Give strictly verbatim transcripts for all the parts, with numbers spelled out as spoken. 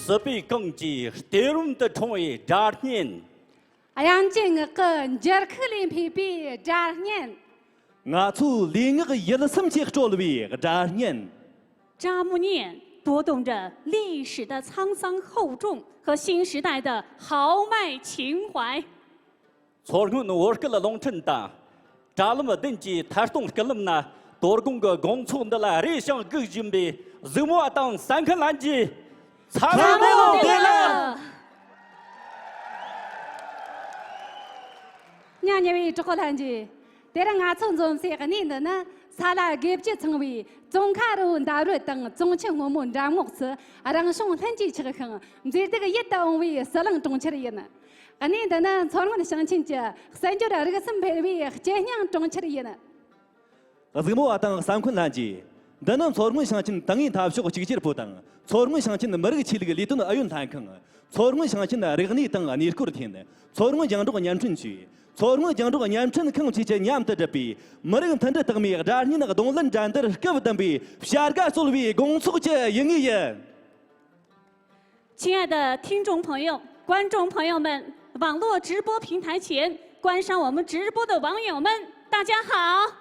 སྲིད་པའི་གངས་ཀྱི་གཏེར་རོམ་དུ་འཁྲུངས་པའི་སྒྲ་སྙན། དབྱངས་ཅན་ངག་གི་འགྱུར་ཁུག་ལས་འཕོས་པའི་སྒྲ་སྙན། ང་ཚོའི་ལུས་ངག་ཡིད་གསུམ་གྱིས་དཀྲོལ་བའི་སྒྲ་སྙན། 扎木念，读懂着历史的沧桑厚重和新时代的豪迈情怀。 མཚོ་སྔོན་བོད་སྐད་རླུང་འཕྲིན་དང་། དྲ་ལམ་བདུན་གྱི་ཐད་གཏོང་སྐུད་ལམ་ན། དོ་དགོང་གི་དགོང་ཚོགས་འདི་ལ་རེ་ཞིང་སྒུག་བཞིན་པའི་གཟིགས་མོ་བ་དང་གསན་མཁན་ལྷན་རྒྱས། འཚར་ལོངས་བདེ་ལེགས། སྙན་ཉེ་བའི་གྲོགས་པོ་ལྷན་རྒྱས། དེ་རིང་ང་ཚོ་འཛོམས་སའི་གནས་འདི་ནི་ས་ལ་དགེ་བཅུ་ཚང་བའི་ཙོང་ཁ་རི་བོའི་འདབས་རོལ་དང་ཙོང་ཆུ་སྔོན་མོའི་འགྲམ་ངོགས་སུ། རང་བྱུང་ལྷུན་གྱིས་ཆགས་ཤིང་མཛེས་སྡུག་ཡིད་དུ་འོང་བའི་ཟི་ལིང་གྲོང་ཁྱེར་ཡིན། གནས་འདི་ནི་མཚོ་སྔོན་ཞིང་ཆེན་གྱི་གསར་འགྱུར་རིག་གསུམ་འཕེལ་བའི་སྐྱིད་སྙིང་གྲོང་ཁྱེར་ཡིན། གཟིགས་མོ་བ་དང་གསན་མཁན་ལྷན་རྒྱས། འདི་ནི་མཚོ་སྔོན་ཞིང་ཆེན་ཏིང་ངེ་འཐབ་ཕྱོགས་གཅིག་གྱུར་པུའུ་དང་མཚོ་སྔོན་ཞིང་ཆེན་མི་རིགས་ཆོས་ལུགས་ལས་དོན་ཨུ་ཡོན་ལྷན་ཁང་། མཚོ་སྔོན་ཞིང་ཆེན་རིག་གནས་དང་གནས་སྐོར་ཐིན། མཚོ་སྔོན་རྒྱང་སྒྲོག་བརྙན་འཕྲིན་ཅུས། མཚོ་སྔོན་རྒྱང་སྒྲོག་བརྙན་འཕྲིན་ཁང་བཅས་ཀྱིས་མཉམ་དུ་བསྒྲུབས་པའི་མི་རིགས་མཐུན་སྒྲིལ་རྟགས་མའི་སྒྲ་སྙན་གདོང་ལེན་འགྲན་བསྡུར་སྐབས་བདུན་པའི་བྱ་དགའ་སྩོལ་བའི་དགོང་ཚོགས་ཀྱི་ཡུལ་དངོས་ཡིན། 亲爱的听众朋友、观众朋友们、网络直播平台前观赏我们直播的网友们，大家好！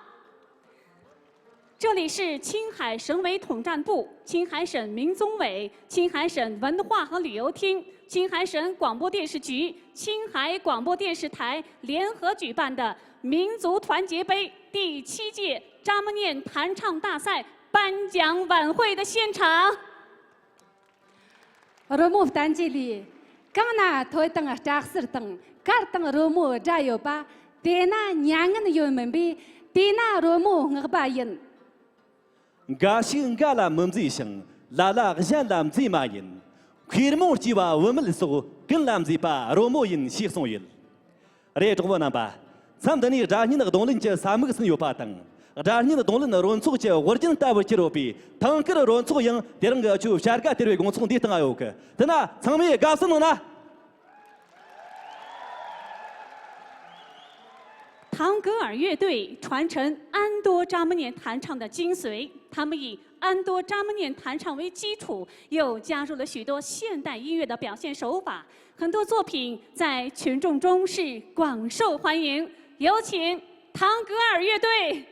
这里是青海省委统战部、青海省民宗委、青海省文化和旅游厅、青海省广播电视局、青海广播电视台联合举办的民族团结杯第七届扎木念弹唱大赛颁奖晚会的现场。 རོལ་མོ་བསྟན་བཅོས་ལས། གང་ན་ཐོས་དང་སྐྲ་བསིལ་དང་གར་དང་རོལ་མོའི་སྒྲ་ཡོད་པ། དེ་ན་མྱ་ངན་ཡོད་མིན་པས། དེས་ན་རོལ་མོ་བསྔགས་པ་ཡིན། འགའ་ཞིག་འགའ་ལ་མི་མཛེས་ཤིང་། ལ་ལ་གཞན་ལ་མཛེས་མ་ཡིན། མཁས་རྨོངས་སྐྱེས་པ་བུད་མེད་སོགས། ཀུན་ལ་མཛེས་པ་རོལ་མོ་ཡིན། ཞེས་གསུངས་ཡོད། རེད། གྲོགས་པོ་རྣམ་པ། མཚམས་འདི་ནས་སྒྲ་སྙན་གདོང་ལེན་གྱི་ས་མིག་ཟིན་ཡོད་པ་དང་། སྒྲ་སྙན་གདོང་ལེན་རོལ་ཚོགས་ཀྱི་དབུ་རྒྱན་ལྟ་བུར་གྱུར་ཡོད་པའི་ཐང་དཀར་རོལ་ཚོགས་ཡང་དེ་རིང་གི་ཆུ་བྱ་དགའ་སྟེར་བའི་དགོང་ཚོགས་འདིའི་སྟེང་ཡོད་གི། དེ་ན་ཚང་མས་དགའ་བསུ་གནང་ན། 唐格尔乐队传承安多扎木念弹唱的精髓，他们以安多扎木念弹唱为基础，又加入了许多现代音乐的表现手法，很多作品在群众中是广受欢迎。有请唐格尔乐队。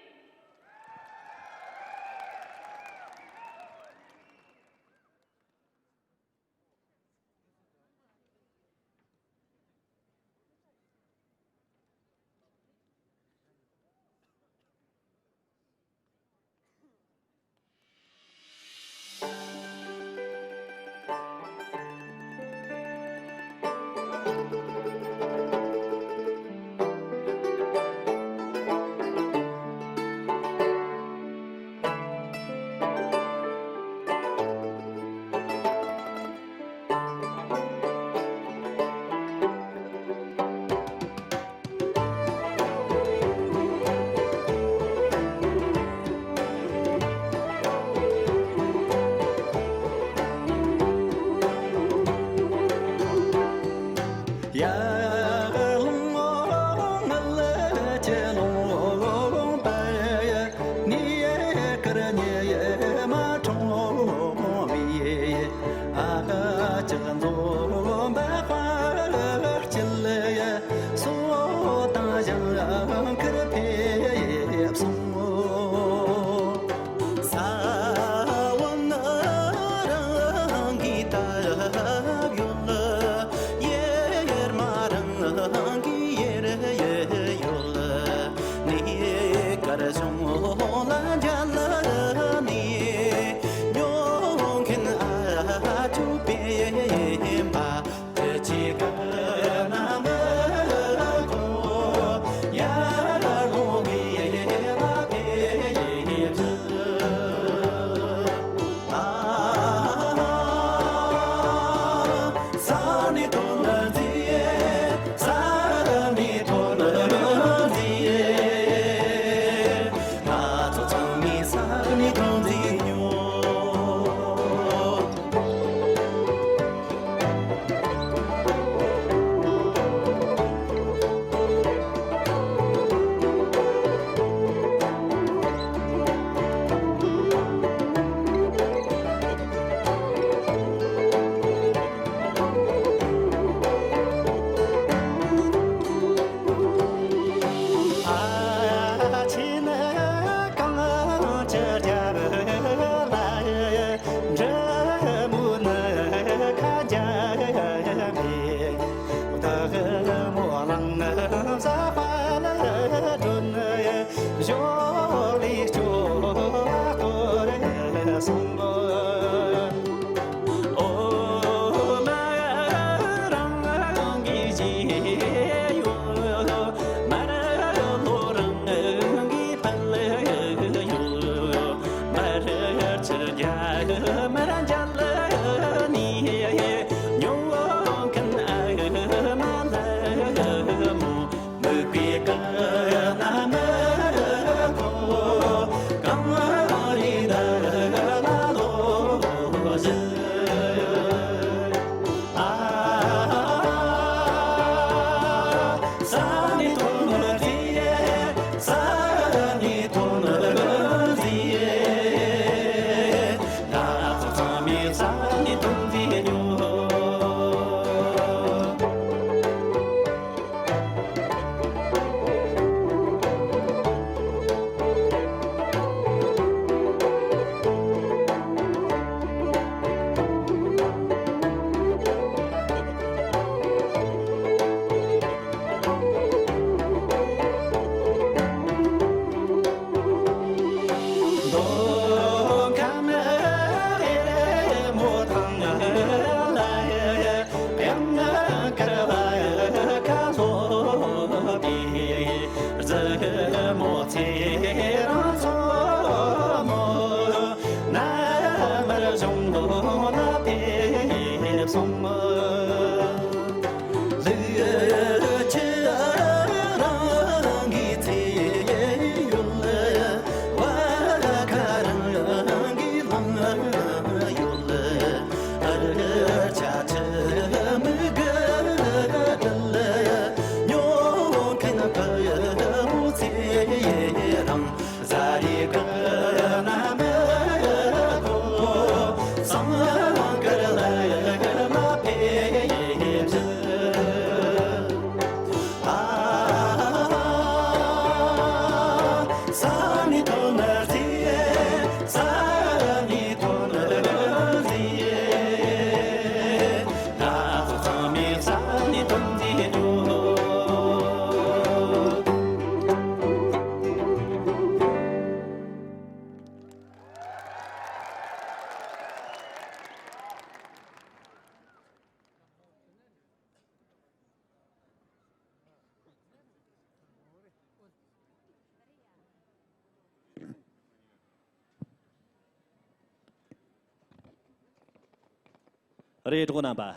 རེད། གྲོགས་རྣམ་པ།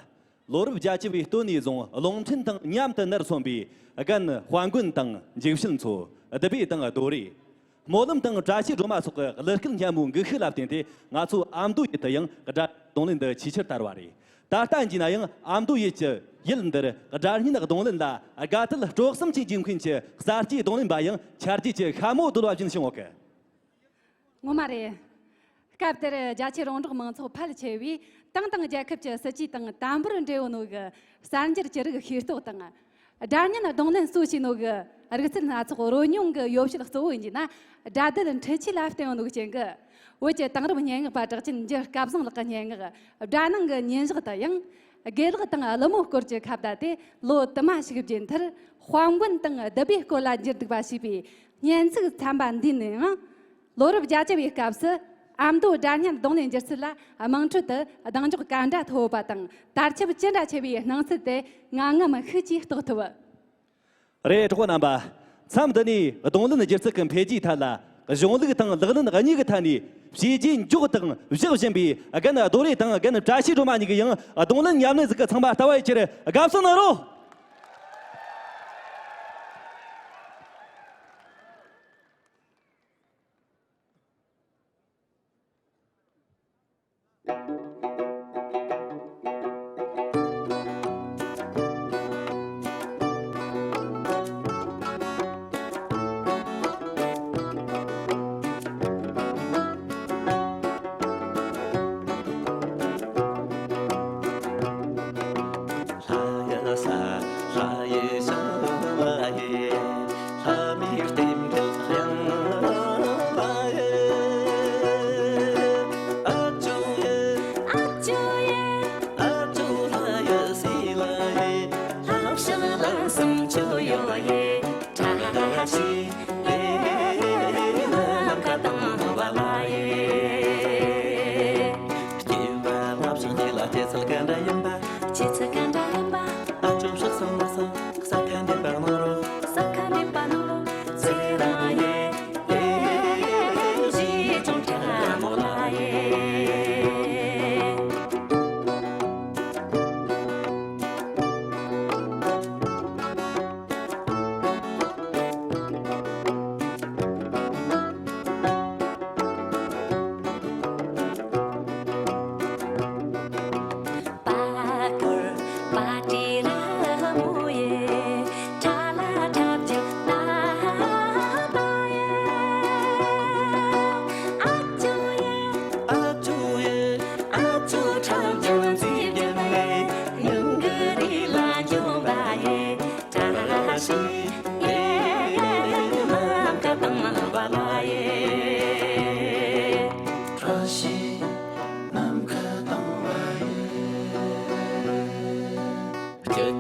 ལོ་རབས་བརྒྱད་ཅུ་བའི་སྟོད་ནས་བཟུང་རླུང་འཕྲིན་དང་མཉམ་དུ་ནར་སོན་པའི་རྒན་དཔལ་མགོན་དང་འཇིགས་བྱེད་མཚོ། བདུད་བྷེ་དང་རྡོ་རེ། སྨོན་ལམ་དང་བཀྲ་ཤིས་སྒྲོལ་མ་སོགས་ཀྱི་གླུ་སྐད་སྙན་མོའི་འགུལ་ཤུགས་ལ་བརྟེན་ཏེ། ང་ཚོ་ཨ་མདོ་ཡུལ་དུ་ཡང་སྒྲ་རྡུང་ལེན་འདི་ཆེས་ཆེར་དར་བ་རེད། ད་ལྟ་ཡིན་ན་ཡང་ཨ་མདོ་ཡུལ་གྱི་ཡུལ་འདིར་སྒྲ་སྙན་རྡུང་ལེན་ལ་དགའ་དད་སྤྲོ་གསུམ་གྱིས་འཇིགས་མཁན་གྱི་གསར་སྐྱེས་རྡུང་ལེན་པ་ཡང་ཆ་རྒྱུས་ཀྱི་ཤ་མོ་བརྡོལ་བ་བཞིན་བྱུང་ཡོད་གི། ངོ་མ་རེད། སྐབས་དེར་རྒྱ་ཆེའི་རོང་འབྲོག་མང་ཚོགས་ཕལ་ཆེ་བས་ཏང་དང་རྒྱལ་ཁབ་ཀྱི་སྲིད་ཇུས་དང་དམ་པོར་འབྲེལ་ཡོད་ནོ་གི་གསར་འགྱུར་ཅི་རིགས་ཤེས་རྟོགས་དང་། སྒྲ་སྙན་རྡུང་ལེན་གཙོ་བྱས་ནོ་གི་རིག་རྩལ་སྣ་ཚོགས་རོལ་མྱོང་གི་ཡོ་བྱད་གཙོ་བོ་ཡིན་གྱི་ན། སྒྲ་སྡུད་འཕྲུལ་ཆས་ལ་བརྟེན་ཡོད་ནོ་གི་རྐྱེན་གྱིས། བོད་ཀྱི་དེང་རབས་སྙན་ངག་པ་གྲགས་ཅན་འཇུ་སྐལ་བཟང་ལགས་ཀྱི་སྙན་ངག་སྒྲ་ནང་གི་ཉིན་ཞག་དུ་ཡང་། དགེ་ལགས་དང་ཀླུ་མོའི་སྐོར་གྱི་ཁ་བརྡ་དེ་ལོ་དུ་མ་ཞིག་རྗེས་མཐར་དཔལ་མགོན་དང་བདུད་བྷེའི་སྐོར་ལ་འགྱུར་འདུག་པ་ཞེས་པའི་སྙན་ཚིག་ཚན་པ་འདིའི་ནང་ཡང་། ལོ་རབས་བརྒྱད་ཅུ་བའི་སྐབས་སུ་ཨ་མདོའི་སྒྲ་སྙན་རྡུང་ལེན་སྒྱུ་རྩལ་ལ་དམངས་ཁྲོད་དུ་གདེང་འཇོག་ག་འདྲ་ཐོབ་པ་དང་དར་ཁྱབ་ཅི་འདྲ་ཆེ་བའི་སྣང་ཚུལ་དེ་ང་ངམ་ཤུགས་ཀྱིས་རྟོགས་ཐུབ། རེད། གྲོགས་པོ་རྣམ་པ། མཚམས་འདི་ནས་རྡུང་ལེན་སྒྱུ་རྩལ་གྱི་འཕེལ་རྒྱས་ཐད་ལ་གཞུང་ལུགས་དང་ལག་ལེན་གཉིས་ཀྱི་ཐད་ནས་བྱས་རྗེས་འཇོག་དང་བཞག་བཞིན་པའི་རྒན་རྡོ་རེ་དང་རྒན་བཀྲ་ཤིས་སྒྲོལ་མ་གཉིས་ཀྱིས་ཡང་རྡུང་ལེན་ཉམས་ལེན་ཟིག་གི་ཚང་མ་ལྟ་བ་ཡི་ཁྱེར་དགའ་བསུ་གནང་རོགས།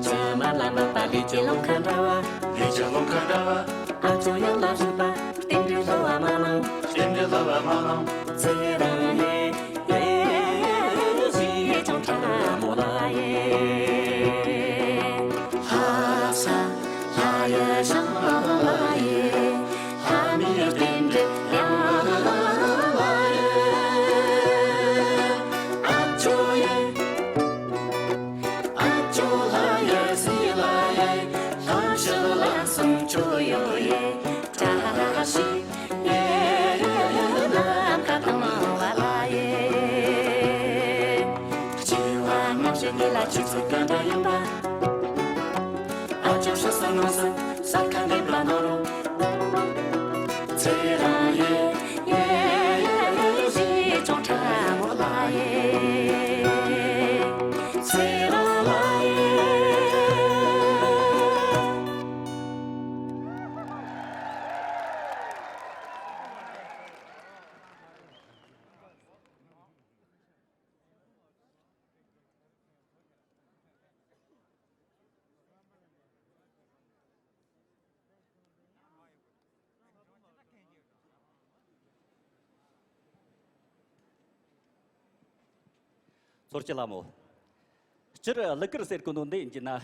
ཕྱི་མ་ལ་མ་པ་ལས་ཀྱི་ལོང་ཁ་འདྲ་བ། ལས་ཀྱི་ལོང་ཁ་འདྲ་བ། ཨ་ཅོ་ཡང་ལ་རུ་པ། རྟེན་འབྲེལ་ལ་བ་མ་ལང་། རྟེན་འབྲེལ་ལ་བ་མ་ལང་། ཚེ་རང་ཡེ། ཡེ་ཡེ་ཡེ་ཡེ་ཡེ་ཅང་ཁྲ་མོ་ལ་ཡེ། ཧ་ས་ལ་ཡེ་ཤང་ལ་ཡེ། ལྷ་མིའི་རྟེན་འབྲེལ་ཡང་ལ་ལ་ལ་ལ་ཡེ། ཨ་ཅོ་ཡེ། ཨ་ཅོ་ལ་ཡེ་སི་ལ་ཡེ། ལྷ་ཤི་ལ་སང་ཅོ་ཡོ་ཡེ། བཀྲ་ཤིས་ཡེ་ཡེ་ཡེ། ནམ་མཁའ་དྭངས་མ་ལ་ཡེ། སྐྱེ་བ་སྔ་ཕྱི་གཉིས་ལ་ཆུ་ཚོད་ག་འདྲ་ཡིན་པ། ཨ་ཅོ་ཤ་ས་ནོ་ས་ས་ཁ་འདེབས་པ་ནོ་རུ། ཚེ་རང་ཡེ་ཡེ་ཡེ་ཡེ་ཡེ། ཅོང་ཁྲ་མོ་ལ་ཡེ། ཚེ་རང་ལ་ཡེ། ཚོར་ཅི་ལ་མོ། སྤྱིར་གླུ་གར་ཟེར་གོ་ནོ་འདི་ཡིན་གྱི་ན།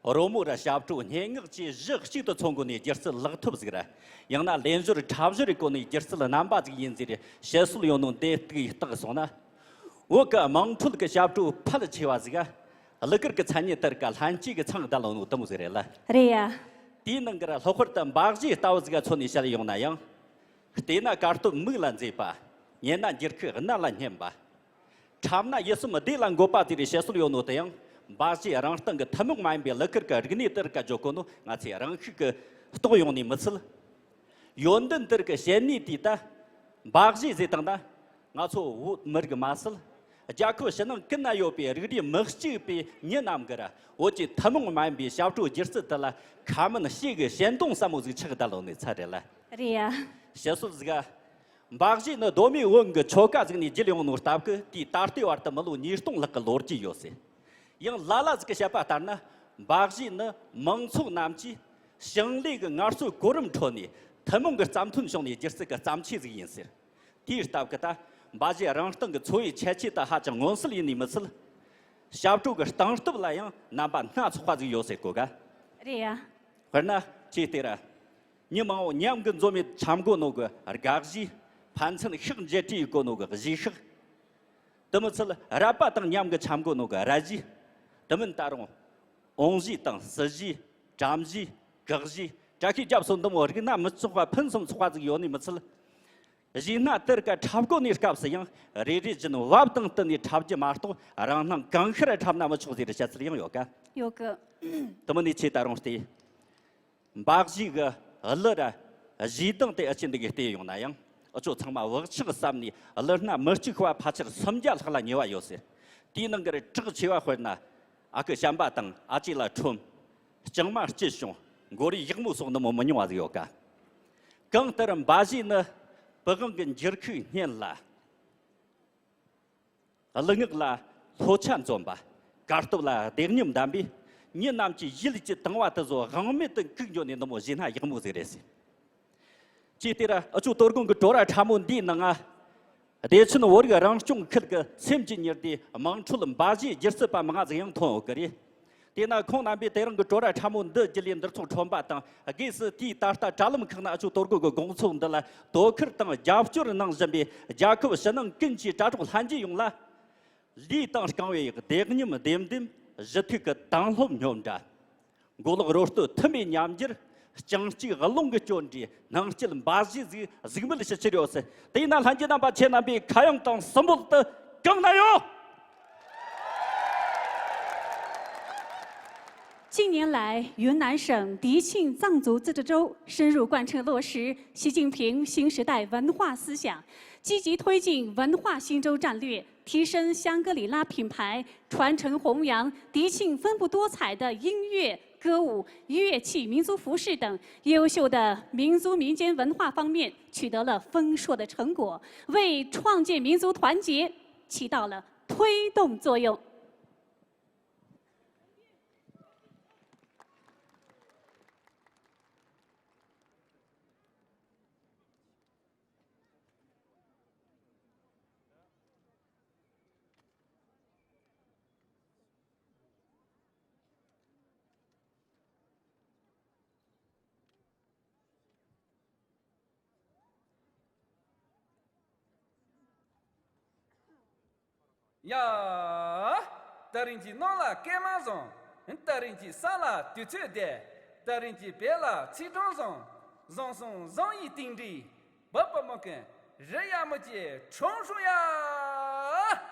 རོལ་མོ་ར་ཞབས་བྲོ་སྙན་ངག་བཅས་གཞི་གཅིག་ཏུ་ཚོགས་འགོ་ནས་སྒྱུ་རྩལ་ལག་ཐོབ་ཟིག་ར། ཡང་ན་ལེན་སྦྱོར་འཁྲབ་སྦྱོར་རེ་གོ་ནས་སྒྱུ་རྩལ་རྣམ་པ་ཟིག་ཡིན་ཟེར་བཤད་སྲོལ་ཡོད་ནོ་འདི་ཏིག་བརྟག་སོང་ན། བོད་ཀྱི་དམངས་ཁྲོད་ཀྱི་ཞབས་བྲོ་ཕལ་ཆེ་བ་ཟིག་ག་གླུ་གར་གྱི་མཚན་ཉིད་ལྟར་ག་ལྷན་སྐྱེས་ཀྱི་ཚང་བསྡད་ལོ་ནོ་དུ་མོ་ཟིག་རེད་ལ། རེད་ཡ། དེའི་ནང་གི་ར་ལྷག་པར་དུ་འབའ་གཞས་ལྟ་བུ་ཟིག་ག་མཚོན་ནས་བཤད་ཡོང་ན་ཡང་། བལྟས་ན་གར་སྟོབས་མིག་ལ་མཛེས་པ། ཉན་ན་འགྱུར་ཁུག་རྣ་ལ་སྙན་པ། འཁྲབ་ན་ཡིད་སེམས་བདེ་ལ་འགོད་པ་དེ་རེད་བཤད་སྲོལ་ཡོད་ནོ་དེ་ཡང་འབའ་གཞས་རང་སྟེང་གི་ཐུན་མོང་མ་ཡིན་པའི་གླུ་གར་གྱི་རིག་གནས་དེར་ག་བརྗོད་གོ་ནོ་ང་ཚོས་རང་ཤུགས་ཀྱིས་རྟོགས་ཡོང་ནི་མི་ཚད། ཡོན་ཏན་དེར་གི་བཤད་ནུས་དེ་ད་འབའ་གཞས་ཟེར་དང་ན། ང་ཚོ་བོད་མི་རིགས་མ་ཟད། རྒྱལ་ཁབ་ཕྱི་ནང་ཀུན་ན་ཡོད་པའི་རིགས་རུས་མི་གཅིག་པའི་མི་རྣམས་ཀྱིས་བོད་ཀྱི་ཐུན་མོང་མ་ཡིན་པའི་ཞབས་བྲོ་སྒྱུ་རྩལ་དེ་ལ་ཁ་མིན་ཞེ་གི་ཞེན་གདུང་ཟབ་མོ་ཟིག་ཆགས་བསྡད་ལོ་ནི་ཚར་རེད་ལ། རེད་ཡ། བཤད་སྲོལ་ཟིག་ག་འབའ་གཞས་ནི་གདོད་མའི་བོན་གྱི་ཆོ་ག་ཟིག་ནས་བརྒྱུད་ཡོང་ནོ་སྟབས་ཀྱིས་དེའི་ད་ལྟའི་བར་དུ་མི་ལོ་ཉིས་སྟོང་ལྷག་གི་ལོ་རྒྱུས་ཡོད་ཟེར། ཡང་ལ་ལ་ཟིག་གི་བཤད་པ་ལྟར་ན། འབའ་གཞས་ནི་མང་ཚོགས་རྣམས་ཀྱིས་ཞིང་ལས་ཀྱི་ངལ་རྩོལ་གོ་རིམ་ཁྲོད་ནས་ཐུན་མོང་གི་རྩ་དོན་བྱུང་ནས་སྒྱུ་རྩལ་གྱི་བརྩམས་ཆོས་ཟིག་ཡིན་ཟེར། དེའི་སྟབས་ཀྱིས་ད་འབའ་གཞས་རང་སྟེང་གི་འཚོ་བའི་ཁྱད་ཆོས་དེ་ཧ་ཅང་མངོན་གསལ་ཡིན་ནི་མི་ཚད། ཞབས་བྲོ་གི་སྟངས་སྟབས་ལ་ཡང་རྣམ་པ་སྣ་ཚོགས་པ་ཟིག་ཡོད་ཟེར་གོ་ག་རེད་ཡ། དཔེར་ན་ཅིག་སྟེ་ར། མི་མང་བོ་མཉམ་གི་འཛོམས་མེད་འཁྲབ་གོ་ནོ་གི་དགའ་གཞས། ཕན་ཚུན་ཤག་མཇལ་འཕྲད་ཡེད་གོ་ནོ་གི་གཞས་ཤག་དེ་མི་ཚད་ར་བ་དང་མཉམ་གི་འཁྲབ་གོ་ནོ་གི་ར་གཞས། དེ་མིན་ད་རུང་། འོང་གཞས་དང་སྲིད་གཞས། དྲ་གཞས། གག་གཞས། བཀྲ་ཤིས་རྒྱབ་སོགས་འདི་མོ་རིགས་སྣ་མི་ཚོགས་པ་ཕུན་སུམ་ཚོགས་པ་ཟིག་ཡོད་ནི་མི་ཚད། གཞས་སྣ་དེར་ཀ་འཁྲབ་གོ་ནི་སྐབས་སུ་ཡང་རེ་རེ་བཞིན་བབ་དང་བསྟུན་ནས་འཁྲབ་རྒྱུ་མ་གཏོགས་རང་སྣང་གང་ཤར་འཁྲབ་ན་མི་ཆོག་ཟེར་བཤད་ཚུལ་ཡང་ཡོད་ཀ་ཡོད་གི། དེ་མིན་ནི་ཆེ་ད་རུང་སྟེ། འབའ་གཞས་གི་གླུ་ར་གཞས་གདངས་དེ་ཨ་ཅེ་འདི་གི་བལྟས་ཡོང་ན་ཡང་ཨ་ཅོ་ཚང་མ་བག་ཆགས་བསམ་ནས་གླུ་སྣ་མི་གཅིག་པ་ཕལ་ཆེར་སུམ་བརྒྱ་ལྷག་ལ་ཉེ་བ་ཡོད་ཟེར། དེའི་ནང་གི་གྲགས་ཆེ་བ་དཔེར་ན་ཨ་ཁུ་བྱམས་པ་དང་ཨ་ཅེ་ལ་ཁྲོམ། ལྕང་མ་སྐྱིད་བྱུང་། མགོ་རིལ་ཡག་མོ་སོགས་འདི་མོ་མི་ཉུང་བ་ཟིག་ཡོད་ཀ་གང་ལྟར་འབའ་གཞས་ནི་པི་ཝང་གི་འགྱུར་ཁུག་སྙན་ལ། གླུ་ངག་ལ་ལྷོད་ཆ་འཛོམས་པ། གར་སྟོབས་ལ་བདེ་མཉམ་ལྡན་པས། མི་རྣམས་ཀྱི་ཡིད་ཀྱི་དང་བ་དེ་ཚོ་དབང་མེད་དུ་འགུག་འགྱོ་ནས་འདི་མོ་གཞས་སྣ་ཡག་མོ་ཟིག་རེད་ཟེར། ཅིག་སྟེ་ར་ཨ་ཅོ་དོ་དགོང་གི་བྲོ་ར་ཕྲ་མོ་འདིའི་ནང་ང་། བདེ་ཆེན་བོད་རིགས་རང་སྐྱོང་ཁུལ་གྱི་སེམས་ཀྱི་ཉི་ཟླའི་དམངས་ཁྲོད་འབའ་གཞས་སྒྱུ་རྩལ་པ་མང་ང་ཟིག་ཡང་ཐོན་ཡོད་ཀི་རེད། དེས་ན་ཁོང་རྣམ་པས་དེ་རིང་གི་བྲོ་ར་ཕྲ་མོ་འདི་བརྒྱུད་ལས་འདིར་ཚོགས་ཁྲོམ་པ་དང་སྒོས་སུ་དེའི་ད་ལྟ་དྲ་ལམ་ཁག་ན་ཨ་ཅོ་དོ་དགོང་གི་དགོང་ཚོགས་འདི་ལ་དོ་ཁུར་དང་རྒྱབ་སྐྱོར་གནང་བཞིན་པའི་རྒྱལ་ཁབ་ཕྱི་ནང་ཀུན་གྱི་དྲ་གྲོགས་ལྷན་རྒྱས་ཡོངས་ལ། ལུས་དང་རྐང་པའི་བདེ་མཉམ་བདེ་ལྡན། གཞུ་ཐུག་གི་དྭངས་སློབ་སྙོམས་འདྲ། མགོ་ལོག་རོ་སྟོད་མཐུན་པའི་ཉམས་འགྱུར། རྐྱང་གཅིག་རླུང་གི་སྐྱོན་འདྲའི་སྣང་སྐྱེད་འབའ་ཞིག་གཟིགས་གཟིགས་མོལ་ཞུ་ཕྱིར་ཡོད་ཟེར། དེས་ན་ལྷན་རྒྱས་རྣམ་པ་ཁྱེད་རྣམ་པའི་ཁ་གཡང་དང་གསོལ་འབོད་དུ་གང་ན་ཡོད། 近年来，云南省迪庆藏族自治州深入贯彻落实习近平新时代文化思想，积极推进文化新州战略，提升香格里拉品牌，传承弘扬迪庆丰富多彩的音乐、歌舞、乐器、民族服饰等优秀的民族民间文化方面取得了丰硕的成果，为创建民族团结起到了推动作用。ཡ། ད་རིང་གི་ནང་ལ་སྐད་མ་བཟང་། ད་རིང་གི་ས་ལ་དུས་ཚོད་བདེ། ད་རིང་གི་བེ་ལ་ཚིག་གྲངས་བཟང་། བཟང་སོང་བཟང་ཡི་སྟེང་འདྲི། བབ་པ་མོ་ཀན་རི་ཡ་མོ་ཅེ་ཁྲོང་ཧྲུང་ཡ།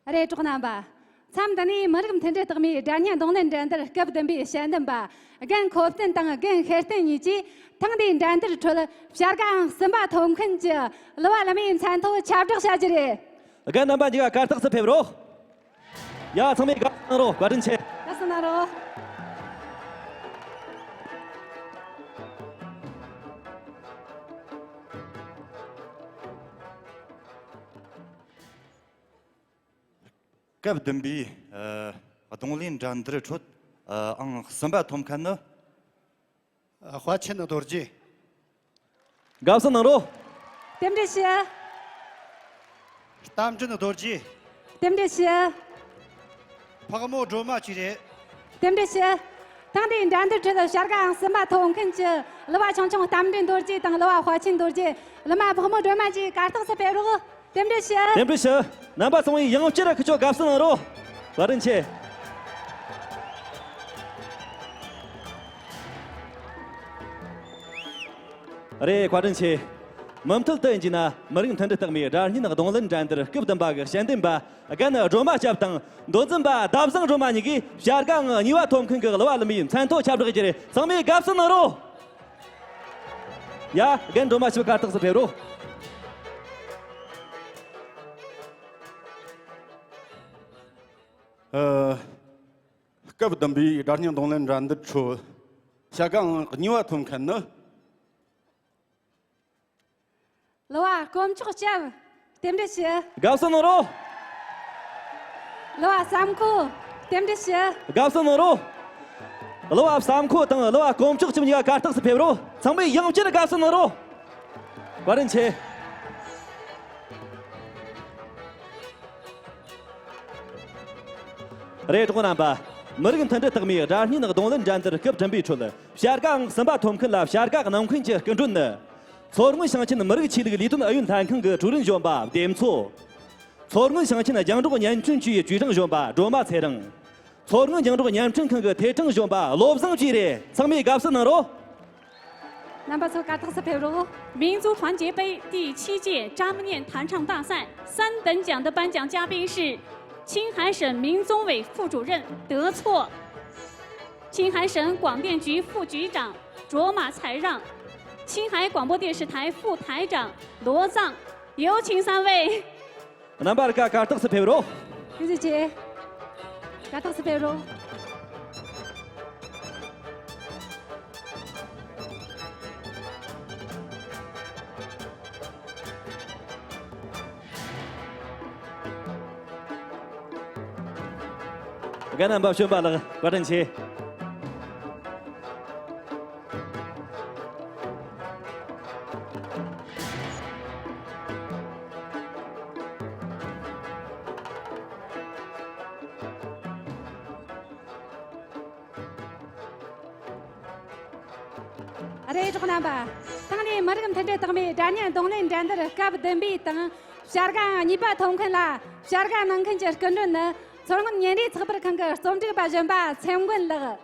རེད། གྲོགས་རྣམ་པ། མཚམས་འདི་ནས་མི་རིགས་མཐུན་སྒྲིལ་རྟགས་མའི་སྒྲ་སྙན་རྡུང་ལེན་འགྲན་བསྡུར་སྐབས་བདུན་པའི་དཔྱད་འདེམས་པ་རྒན་ཁོ་བསྟན་དང་རྒན་ཤེར་བསྟན་གཉིས་ཀྱིས་ཐེངས་འདིའི་འགྲན་བསྡུར་ཁྲོད་བྱ་དགའ་ཨང་གསུམ་པ་ཐོབ་མཁན་གྱི་གླུ་བ་གླུ་མའི་མཚན་ཐོ་ཁྱབ་བསྒྲགས་བྱ་རྒྱུ་རེད། རྒན་རྣམ་པ་གཉིས་ཀ་གར་སྟེགས་སུ་ཕེབས་རོགས། ཡ། ཚང་མས་དགའ་བསུ་གནང་རོགས། བཀའ་དྲིན་ཆེ། དགའ་བསུ་གནང་རོགས། སྐབས་བདུན་པའི་ཨ་རྡུང་ལེན་འགྲན་བསྡུར་ཁྲོད་ཨ་ཨང་གསུམ་པ་ཐོབ་མཁན་ནི། ཨ། དཔལ་ཆེན་རྡོ་རྗེ། དགའ་བསུ་གནང་རོགས། རྟེན་འབྲེལ་ཞུ། རྟ་མགྲིན་རྡོ་རྗེ། རྟེན་འབྲེལ་ཞུ། ཕག་མོ་སྒྲོལ་མ་བཅས་རེད། རྟེན་འབྲེལ་ཞུ། ཐེངས་འདིའི་འགྲན་བསྡུར་ཁྲོད་བྱ་དགའ་ཨང་གསུམ་པ་ཐོབ་མཁན་གྱི་གླུ་བ་ཆུང་ཆུང་རྟ་མགྲིན་རྡོ་རྗེ་དང་གླུ་བ་དཔལ་ཆེན་རྡོ་རྗེ། གླུ་མ་ཕག་མོ་སྒྲོལ་མ་བཅས་གར་སྟེགས་སུ་ཕེབས་རོགས། རྟེན་འབྲེལ་ཞུ། རྟེན་འབྲེལ་ཞུ། རྣམ་པ་ཚང་མས་ཡང་བསྐྱར་ཁུ་ཆོ་དགའ་བསུ་གནང་རོགས། བཀའ་དྲིན་ཆེ། རེད། བཀའ་དྲིན་ཆེ། མུ་མཐུད་དུ་ཡིན་གྱི་ན་མི་རིགས་མཐུན་སྒྲིལ་རྟགས་མའི་སྒྲ་སྙན་རྡུང་ལེན་འགྲན་བསྡུར་སྐབས་བདུན་པ་གི་དཔྱད་འདེམས་པ་རྒན་སྒྲོལ་མ་སྐྱབས་དང་མདོ་འཛིན་པ་ཟླ་བཟང་སྒྲོལ་མ་གཉིས་ཀྱིས་བྱ་དགའ་ཨང་གཉིས་པ་ཐོབ་མཁན་གྱི་གླུ་བ་གླུ་མའི་མཚན་ཐོ་ཁྱབ་བསྒྲགས་རྒྱུ་རེད། ཚང་མས་དགའ་བསུ་གནང་རོགས། ཡ། རྒན་སྒྲོལ་མ་སྐྱབས་གར་སྟེགས་སུ་ཕེབས་རོགས། ཨ། སྐབས་བདུན་པའི་སྒྲ་སྙན་རྡུང་ལེན་འགྲན་བསྡུར་ཁྲོད་བྱ་དགའ་ཨང་གཉིས་པ་ཐོབ་མཁན་ནི། གླུ་བ་དཀོན་མཆོག་སྐྱབས། རྟེན་འབྲེལ་ཞུ། དགའ་བསུ་གནང་རོགས། གླུ་བ་བསམ་ཁོ། རྟེན་འབྲེལ་ཞུ། དགའ་བསུ་གནང་རོགས། གླུ་བ་བསམ་ཁོ་དང་གླུ་བ་དཀོན་མཆོག་སྐྱབས་གཉིས་ཀ་གར་སྟེགས་སུ་ཕེབས་རོགས། ཚང་མས་ཡང་བསྐྱར་དགའ་བསུ་གནང་རོགས། བཀའ་དྲིན་ཆེ། རེད། གྲོགས་རྣམ་པ། མི་རིགས་མཐུན་སྒྲིལ་རྟགས་མའི་སྒྲ་སྙན་རྡུང་ལེན་འགྲན་བསྡུར་སྐབས་བདུན་པའི་ཁྲོད་བྱ་དགའ་ཨང་གསུམ་པ་ཐོབ་མཁན་ལ་བྱ་དགའ་གནང་མཁན་གྱི་སྐུ་མགྲོན་ནི། མཚོ་སྔོན་ཞིང་ཆེན་མི་རིགས་ཆོས་ལུགས་ལས་དོན་ཨུ་ཡོན་ལྷན་ཁང་གི་ཀྲུའུ་རིན་གཞོན་པ་བདེ་མཚོ། མཚོ་སྔོན་ཞིང་ཆེན་རྒྱང་སྒྲོག་བརྙན་འཕྲིན་ཅུའི་ཅུའུ་ཀྲང་གཞོན་པ་སྒྲོལ་མ་ཚེ་རིང་། མཚོ་སྔོན་རྒྱང་སྒྲོག་བརྙན་འཕྲིན་ཁང་གི་ཐད་ཀྲང་གཞོན་པ་བློ་བཟང་བཅས་རེད། ཚང་མས་དགའ་བསུ་གནང་རོགས། རྣམ་པ་ཚོ་གར་སྟེགས་སུ་ཕེབས་རོགས། 民族团结杯第七届张念弹唱大赛三等奖的颁奖嘉宾是青海省民宗委副主任德措，青海省广电局副局长卓玛才让，青海广播电视台副台长罗藏，有请三位。 རྣམ་པ་རིགས་ཀ་གར་སྟེགས་སུ་ཕེབས་རོགས། ཐུགས་རྗེ་ཆེ། གར་སྟེགས་སུ་ཕེབས་རོགས། རྒན་རྣམ་པ་གཞོན་པ་ལགས་བཀའ་དྲིན་ཆེ། རེད། གྲོགས་རྣམ་པ། ཐེངས་འདིའི་མི་རིགས་མཐུན་སྒྲིལ་རྟགས་མའི་སྒྲ་སྙན་རྡུང་ལེན་འགྲན་བསྡུར་སྐབས་བདུན་པའི་དང་བྱ་དགའ་ཨང་གཉིས་པ་ཐོབ་མཁན་ལ་བྱ་དགའ་གནང་མཁན་གྱི་སྐུ་མགྲོན་ནི་མཚོ་སྔོན་ཉིན་རེའི་ཚགས་པར་ཁང་གི་རྩོམ་སྒྲིག་པ་གཞོན་པ་ཚེ་མགོན་ལགས།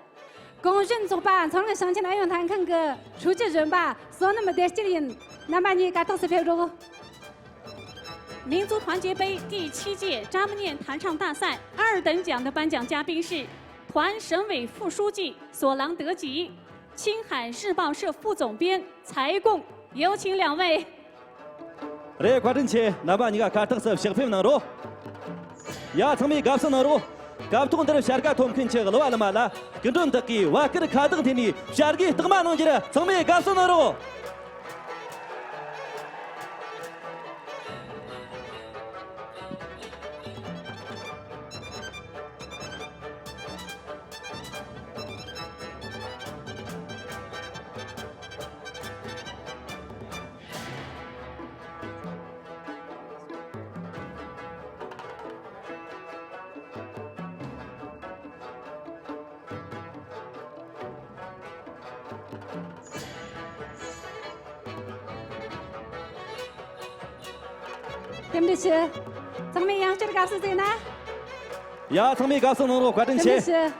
གུང་གཞོན་ཚོགས་པ་མཚོ་སྔོན་ཞིང་ཆེན་ཨུ་ཡོན་ལྷན་ཁང་གི་ཧྲུའུ་ཅི་གཞོན་པ་བསོད་ནམས་བདེ་སྐྱིད་ཡིན། རྣམ་པ་གཉིས་གར་སྟེགས་སུ་ཕེབས་རོགས། 民族团结杯第七届张念弹唱大赛二等奖的颁奖嘉宾是团省委副书记索朗德吉、青海日报社副总编柴贡，有请两位。 རེད། བཀའ་དྲིན་ཆེ། རྣམ་པ་གཉིས་ཀ་གར་སྟེགས་སུ་ཕྱག་ཕེབས་གནང་རོགས། ཡ། ཚང་མས་དགའ་བསུ་གནང་རོགས། སྐབས་ཐོག་འདིར་བྱ་དགའ་ཐོབ་མཁན་གྱི་གླུ་བ་གླུ་མ་ལ་སྐུ་མགྲོན་དག་གིས་བ་སྐུར་ཁ་བཏགས་འཐེན་ནས་བྱ་དགའི་རྟགས་མ་གནང་རྒྱུར་ཚང་མས་དགའ་བསུ་གནང་རོགས། རྟེན་འབྲེལ་ཞུ། ཚང་མས་ཡང་བསྐྱར་དགའ་བསུ་ཟེར་ན། ཡ། ཚང་མས་དགའ་བསུ་གནང་རོགས། བཀའ་དྲིན་ཆེ། རྟེན་འབྲེལ་ཞུ།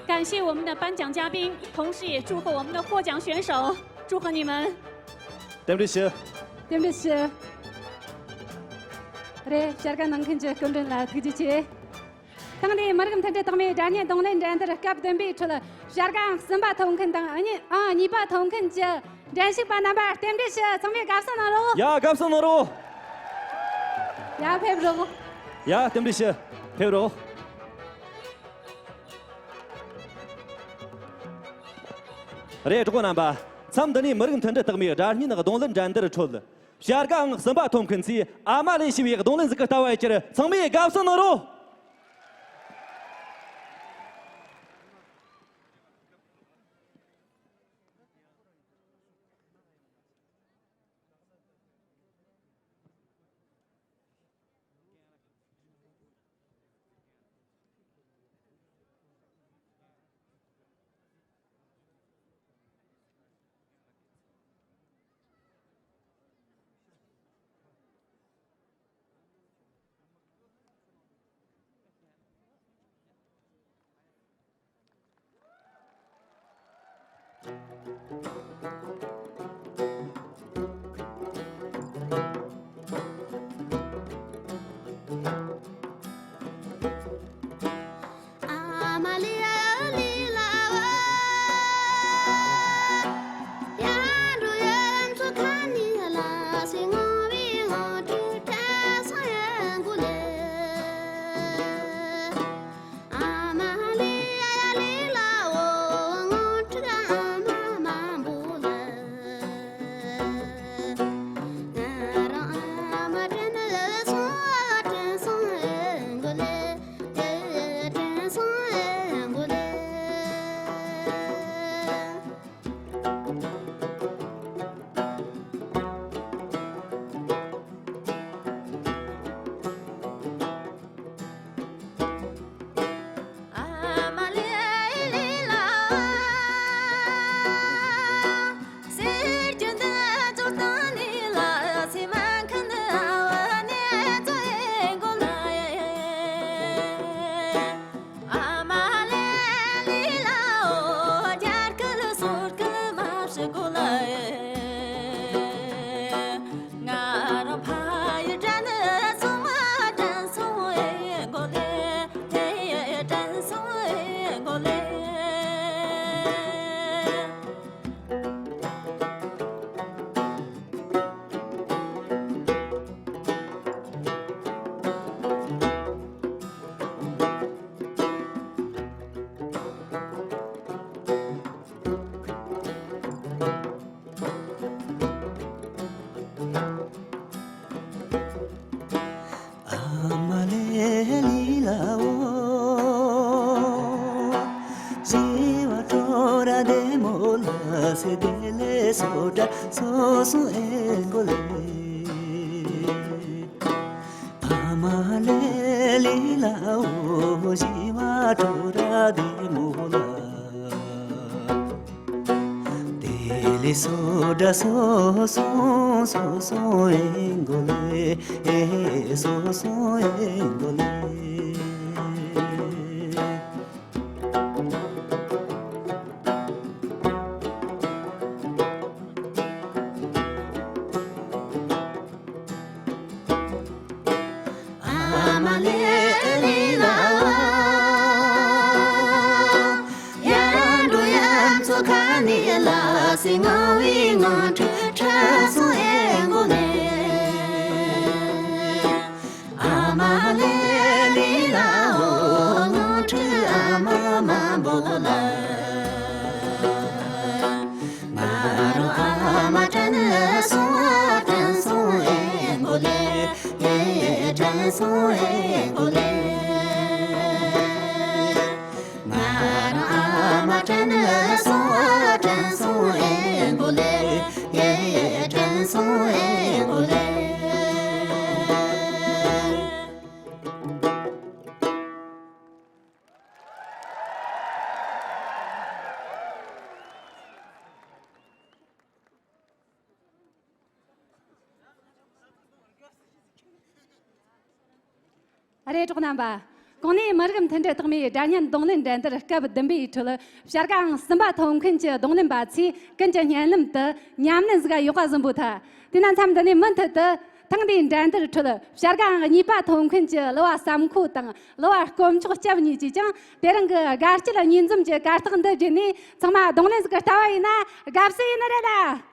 感谢我们的颁奖嘉宾，同时也祝贺我们的获奖选手，祝贺你们。 རྟེན་འབྲེལ་ཞུ། རྟེན་འབྲེལ་ཞུ། རེད། བྱ་དགའ་གནང་མཁན་གྱི་སྐུ་མགྲོན་ལ་ཐུགས་རྗེ་ཆེ། ཐེངས་འདིའི་མི་རིགས་མཐུན་སྒྲིལ་རྟགས་མའི་སྒྲ་སྙན་རྡུང་ལེན་འགྲན་བསྡུར་སྐབས་བདུན་པའི་ཁྲོད་བྱ་དགའ་ཨང་གསུམ་པ་ཐོབ་མཁན་དང་ཨང་གཉིས་ཨང་གཉིས་པ་ཐོབ་མཁན་གྱི་འགྲན་ཞུགས་པ་རྣམ་པར་རྟེན་འབྲེལ་ཞུ། ཚང་མས་དགའ་བསུ་གནང་རོགས། ཡ། དགའ་བསུ་གནང་རོགས། ཡ། ཕེབས་རོགས། ཡ། རྟེན་འབྲེལ་ཞུ། ཕེབས་རོགས། རེད། གྲོགས་པོ་རྣམ་པ། མཚམས་འདི་ནས་མི་རིགས་མཐུན་སྒྲིལ་རྟགས་མའི་སྒྲ་སྙན་རྡུང་ལེན་འགྲན་བསྡུར་ཁྲོད། བྱ་དགའ་ཨང་གསུམ་པ་ཐོབ་མཁན་ཚོས་ཨ་མ་ལེ་ཞེས་པའི་རྡུང་ལེན་ཟིག་གི་ལྟ་བ་ཡི་ཁྱེར། ཚང་མས་དགའ་བསུ་གནང་རོགས། ཨ་རེ། གྲོགས་རྣམ་པ། གོང་ནས་མི་རིགས་མཐུན་སྒྲིལ་རྟགས་མའི་སྒྲ་སྙན་རྡུང་ལེན་འགྲན་བསྡུར་སྐབས་བདུན་པའི་ཁྲོད་བྱ་དགའ་ཨང་གསུམ་པ་ཐོབ་མཁན་གྱི་རྡུང་ལེན་པ་ཚོས་ཀུན་གྱི་སྙན་ལམ་དུ་ཉམས་ལེན་ཟིག་ག་ཡོད་པ་བཟང་པོ་ཐལ། དེས་ན་མཚམས་འདི་ནས་མུ་མཐུད་དུ་ ཐེངས་འདིའི་འགྲན་བསྡུར་ཁྲོད་བྱ་དགའ་གཉིས་པ་ཐོབ་མཁན་གྱི་གླུ་བ་བསམ་འཁོར་དང་གླུ་བ་དཀོན་མཆོག་སྐྱབས་གཉིས་ཀྱིས་ཀྱང་དེ་རིང་གི་དགའ་སྐྱིད་གཉིས་འཛོམས་ཀྱི་གར་སྟེགས་འདི་བརྒྱུད་ནས་ཚང་མ་གདོང་ལེན་ཟིག་གི་ལྟ་བ་ཡིན་ན་དགའ་བསུ་ཡིན་ནི་རེད་ལ།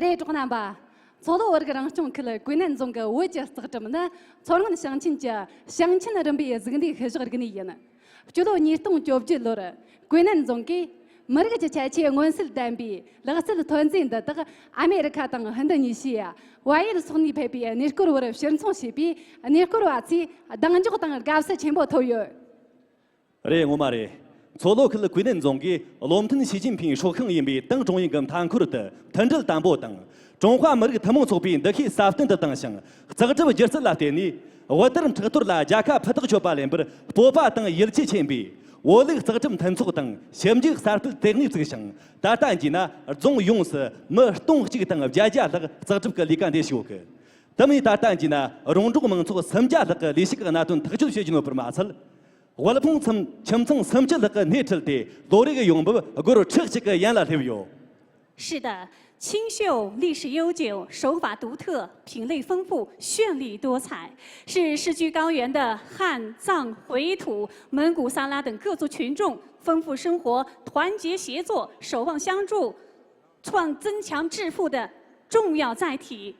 རེད། གྲོགས་རྣམ་པ། མཚོ་ལྷོ་བོད་རིགས་རང་སྐྱོང་ཁུལ་ཀུའེ་ནན་རྫོང་གི་བོད་ཀྱི་རྩེག་གྲུབ་ནི་མཚོ་སྔོན་ཞིང་ཆེན་གྱི་ཞིང་ཆེན་རིམ་པའི་གཟུགས་འདས་ཤུལ་བཞག་རིག་གནས་ཡིན། སྤྱི་ལོ་ཉིས་སྟོང་བཅོ་བརྒྱད་ལོར་ཀུའེ་ནན་རྫོང་གིས་མི་རིགས་ཀྱི་ཁྱད་ཆོས་མངོན་གསལ་ལྡན་པའི་ལག་རྩལ་ཐོན་རྫས་འདི་དག་ཨ་མེ་རི་ཁ་དང་ཧིན་རྡུ་ནི་ཤི་ཡ། བལ་ཡུལ་སོགས་ནས་ཕེབས་པའི་གནས་སྐོར་བར་ཕྱིར་འཚོང་བྱས་པས། གནས་སྐོར་བ་ཚོས་གདེང་འཇོག་དང་དགའ་བསུ་ཆེན་པོ་ཐོབ་ཡོད། རེད། ངོ་མ་རེད། མཚོ་ལྷོ་ཁུལ་ཀུའེ་ནན་རྫོང་གིས་བློ་མཐུན་ཞི་ཅིན་ཕིང་སྲོག་ཤིང་ཡིན་པའི་ཏང་ཀྲུང་དབྱང་གི་མཐའ་འཁོར་དུ་མཐུན་སྒྲིལ་དམ་པོ་དང་། ཀྲུང་ཧྭ་མི་རིགས་ཐུན་མོང་ཚོགས་པའི་འདུ་ཤེས་སྲ་བརྟན་དུ་བཏང་ཞིང་། རྩེག་གྲུབ་སྒྱུ་རྩལ་ལ་བརྟེན་ནས་བོད་དར་མཁྲེགས་གཏོར་ལ་རྒྱལ་ཁ་ཕུ་ཐག་ཆོད་པ་ལེན་པར་སྤོབས་པ་དང་ཡིད་ཆེས་ཆེན་པོས། བོད་ལུགས་རྩེག་གྲུབ་མཐུན་ཚོགས་དང་ཞིབ་འཇུག་གསར་སྤེལ་ལྟེ་གནས་བཙུགས་ཤིང་། ད་ལྟ་གྱི་ན་རྫོང་ཡོངས་སུ་མི་སྟོང་གཅིག་དང་བརྒྱད་བརྒྱ་ལྷག་རྩེག་གྲུབ་ཀྱི་ལས་ཀ་འདི་བྱེད་ཡོད་གི། དེ་མིན་ད་ལྟ་གྱི་ན་རོང་འབྲོག་མང་ཚོགས་སུམ་བརྒྱ་ལྷག་གི་ལས་ཞུགས་ཀྱི་གནད་དོན་ཐག་གཅོད་བྱེད་ཀྱི་ཡོད་པར་མ་ཚད། དབུལ་ཕོངས་ཁྱིམ་ཚང་སུམ་ཅུ་ལྷག་གི་སྣེ་ཁྲིད་དེ་ལོ་རེ་གི་ཡོང་འབབ་སྒོར་ཁྲི་གཅིག་གི་ཡན་ལ་སླེབས་ཡོད། 是的，清绣历史悠久，手法独特，品类丰富，绚丽多彩，是世居高原的汉、藏、回土、蒙古、撒拉等各族群众丰富生活、团结协作、守望相助、创增强致富的重要载体。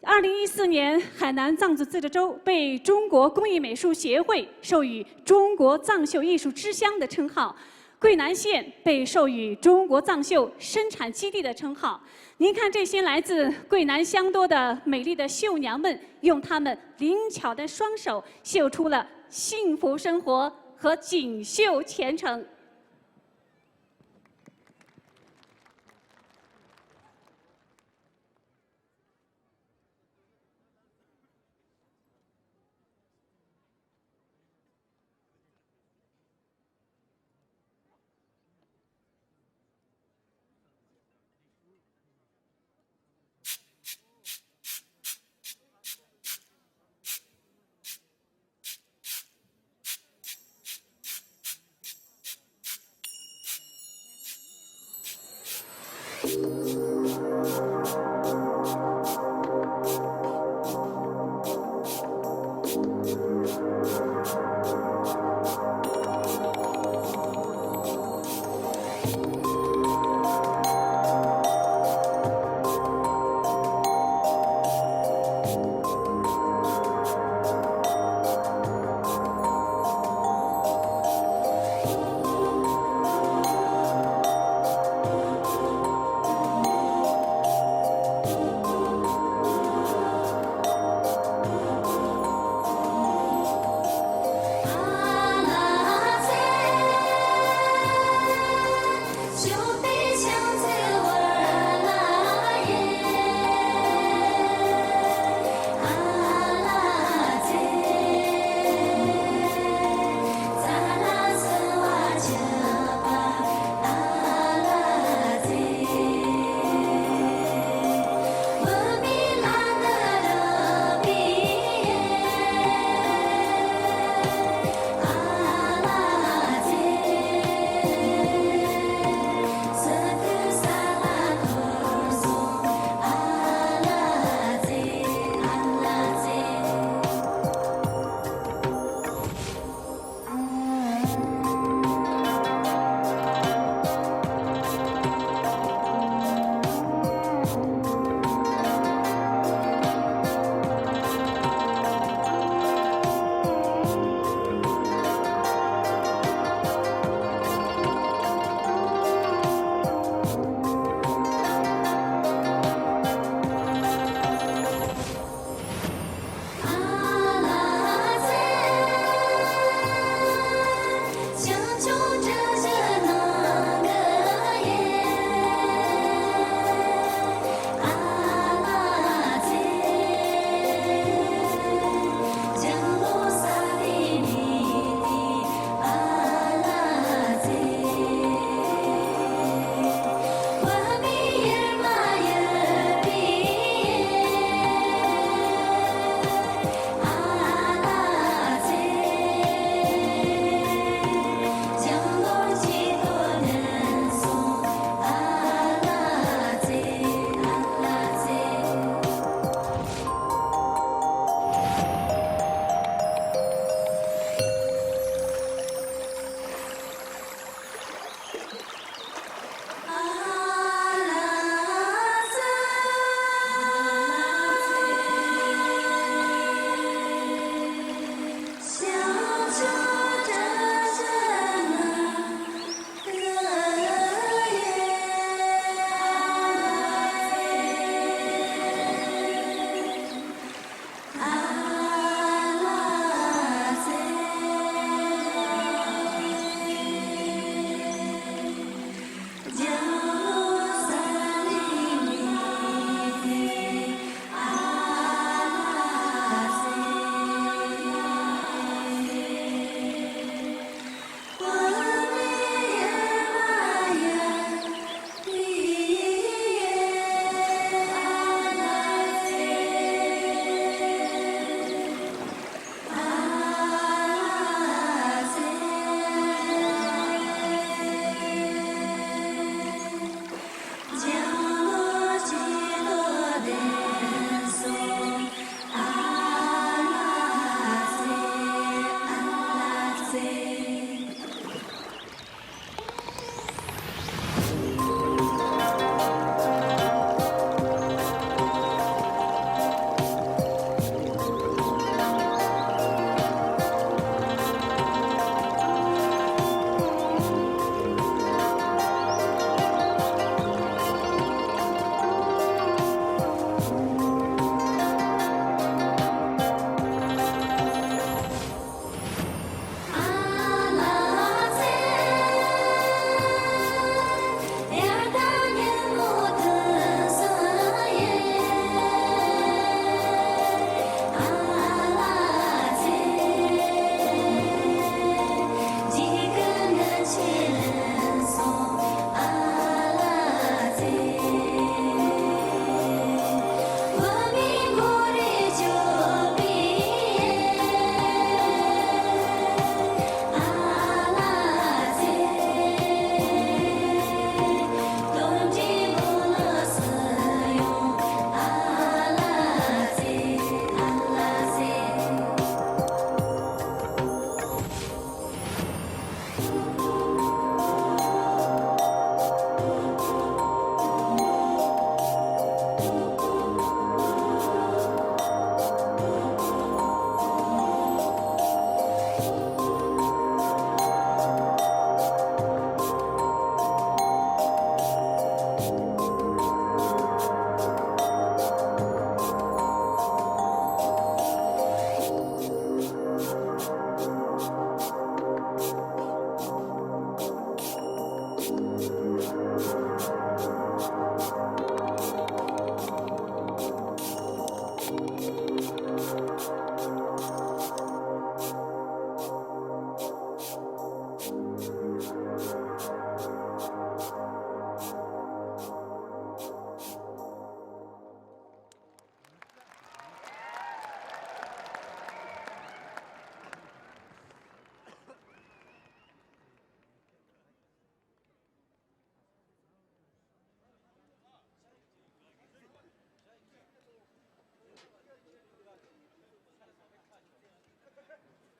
二零一四年，海南藏族自治州被中国工艺美术协会授予中国藏绣艺术之乡的称号，桂南县被授予中国藏绣生产基地的称号。您看，这些来自桂南乡多的美丽的绣娘们，用她们灵巧的双手绣出了幸福生活和锦绣前程。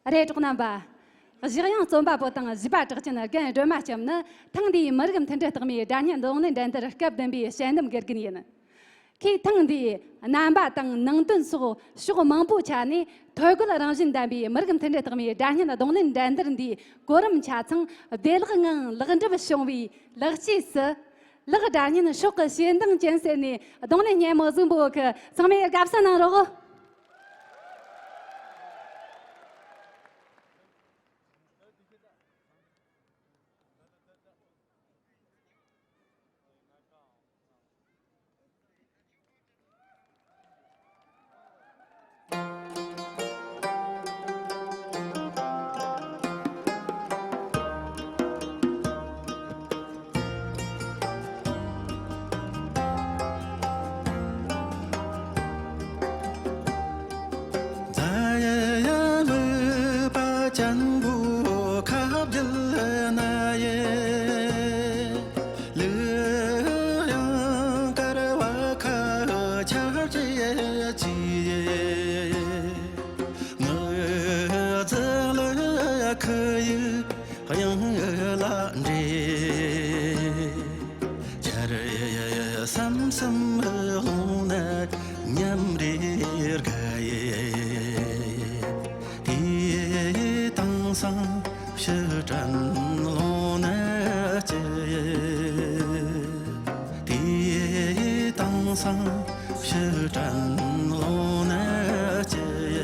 རེད། གྲོགས་རྣམ་པ། གཞི་གཡང་རྩོམ་པ་པོ་དང་གཞས་པ་གྲགས་ཅན་རྒན་སྒྲོལ་མ་སྐྱབས་ནི་ཐེངས་འདིའི་མི་རིགས་མཐུན་སྒྲིལ་རྟགས་མའི་སྒྲ་སྙན་རྡུང་ལེན་འགྲན་བསྡུར་སྐབས་བདུན་པའི་དཔྱད་འདེམས་དགེ་རྒན་ཡིན། ཁོས་ཐེངས་འདིའི་རྣམ་པ་དང་ནང་དོན་སོགས་ཕྱོགས་མང་པོའི་ཆ་ནས་ཐོས་རྒོལ་རང་བཞིན་ལྡན་པའི་མི་རིགས་མཐུན་སྒྲིལ་རྟགས་མའི་སྒྲ་སྙན་རྡུང་ལེན་འགྲན་བསྡུར་འདིའི་གོ་རིམ་ཆ་ཚང་བདེ་བླག་ངང་ལེགས་འགྲུབ་བྱུང་བའི་ལེགས་སྐྱེས་སུ། ལེགས་སྒྲ་སྙན་ཕྱོགས་ཀྱི་ཞེ་འདང་ཅན་ཟེར་ནས་རྡུང་ལེན་སྙན་མོ་གཟིགས་འབུལ་གི། ཚང་མས་དགའ་བསུ་གནང་རོགས། དབྱངས་ལ་འདྲེས། ཆར་ཟིམ་ཟིམ་ལྷུང་ན་ཉམས་རེ་དགའ། དེ་དེང་སང་ཕྱི་དྲན་ལོང་ན་སྐྱིད། དེ་དེང་སང་ཕྱི་དྲན་ལོང་ན་སྐྱིད།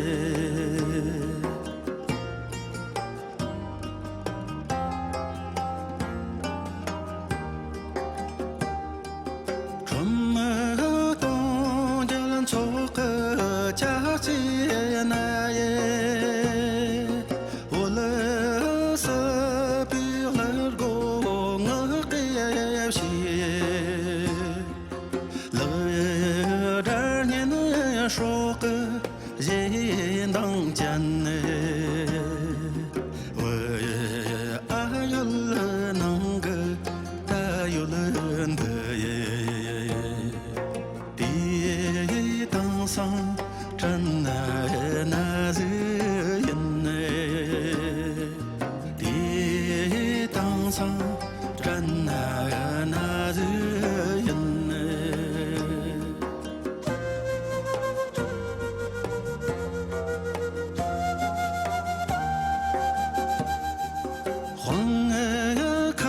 ཁྲོམ་གཏོང་རྒྱུ་ཚོགས་ཀྱི་ཆ་རྐྱེན་ན་ཡེ། འོད་སྲིད་པའི་ལྷུར་སྒོ་ངག་གི་ཕྱེ། ལེགས་སྒྲ་སྙན་སྲོག་གི་ཞེ་འདང་ཅན། བུ་ཨ་ཡོད་ནང་གི་ད་ཡོད་འདི། དེ་དེང་སང་དྲན་ན་ན་ཟིག་ཡིན། དེ་དེང་སང་དྲན་ན་ན་ཟིག་ཡིན། དབང་ཁ་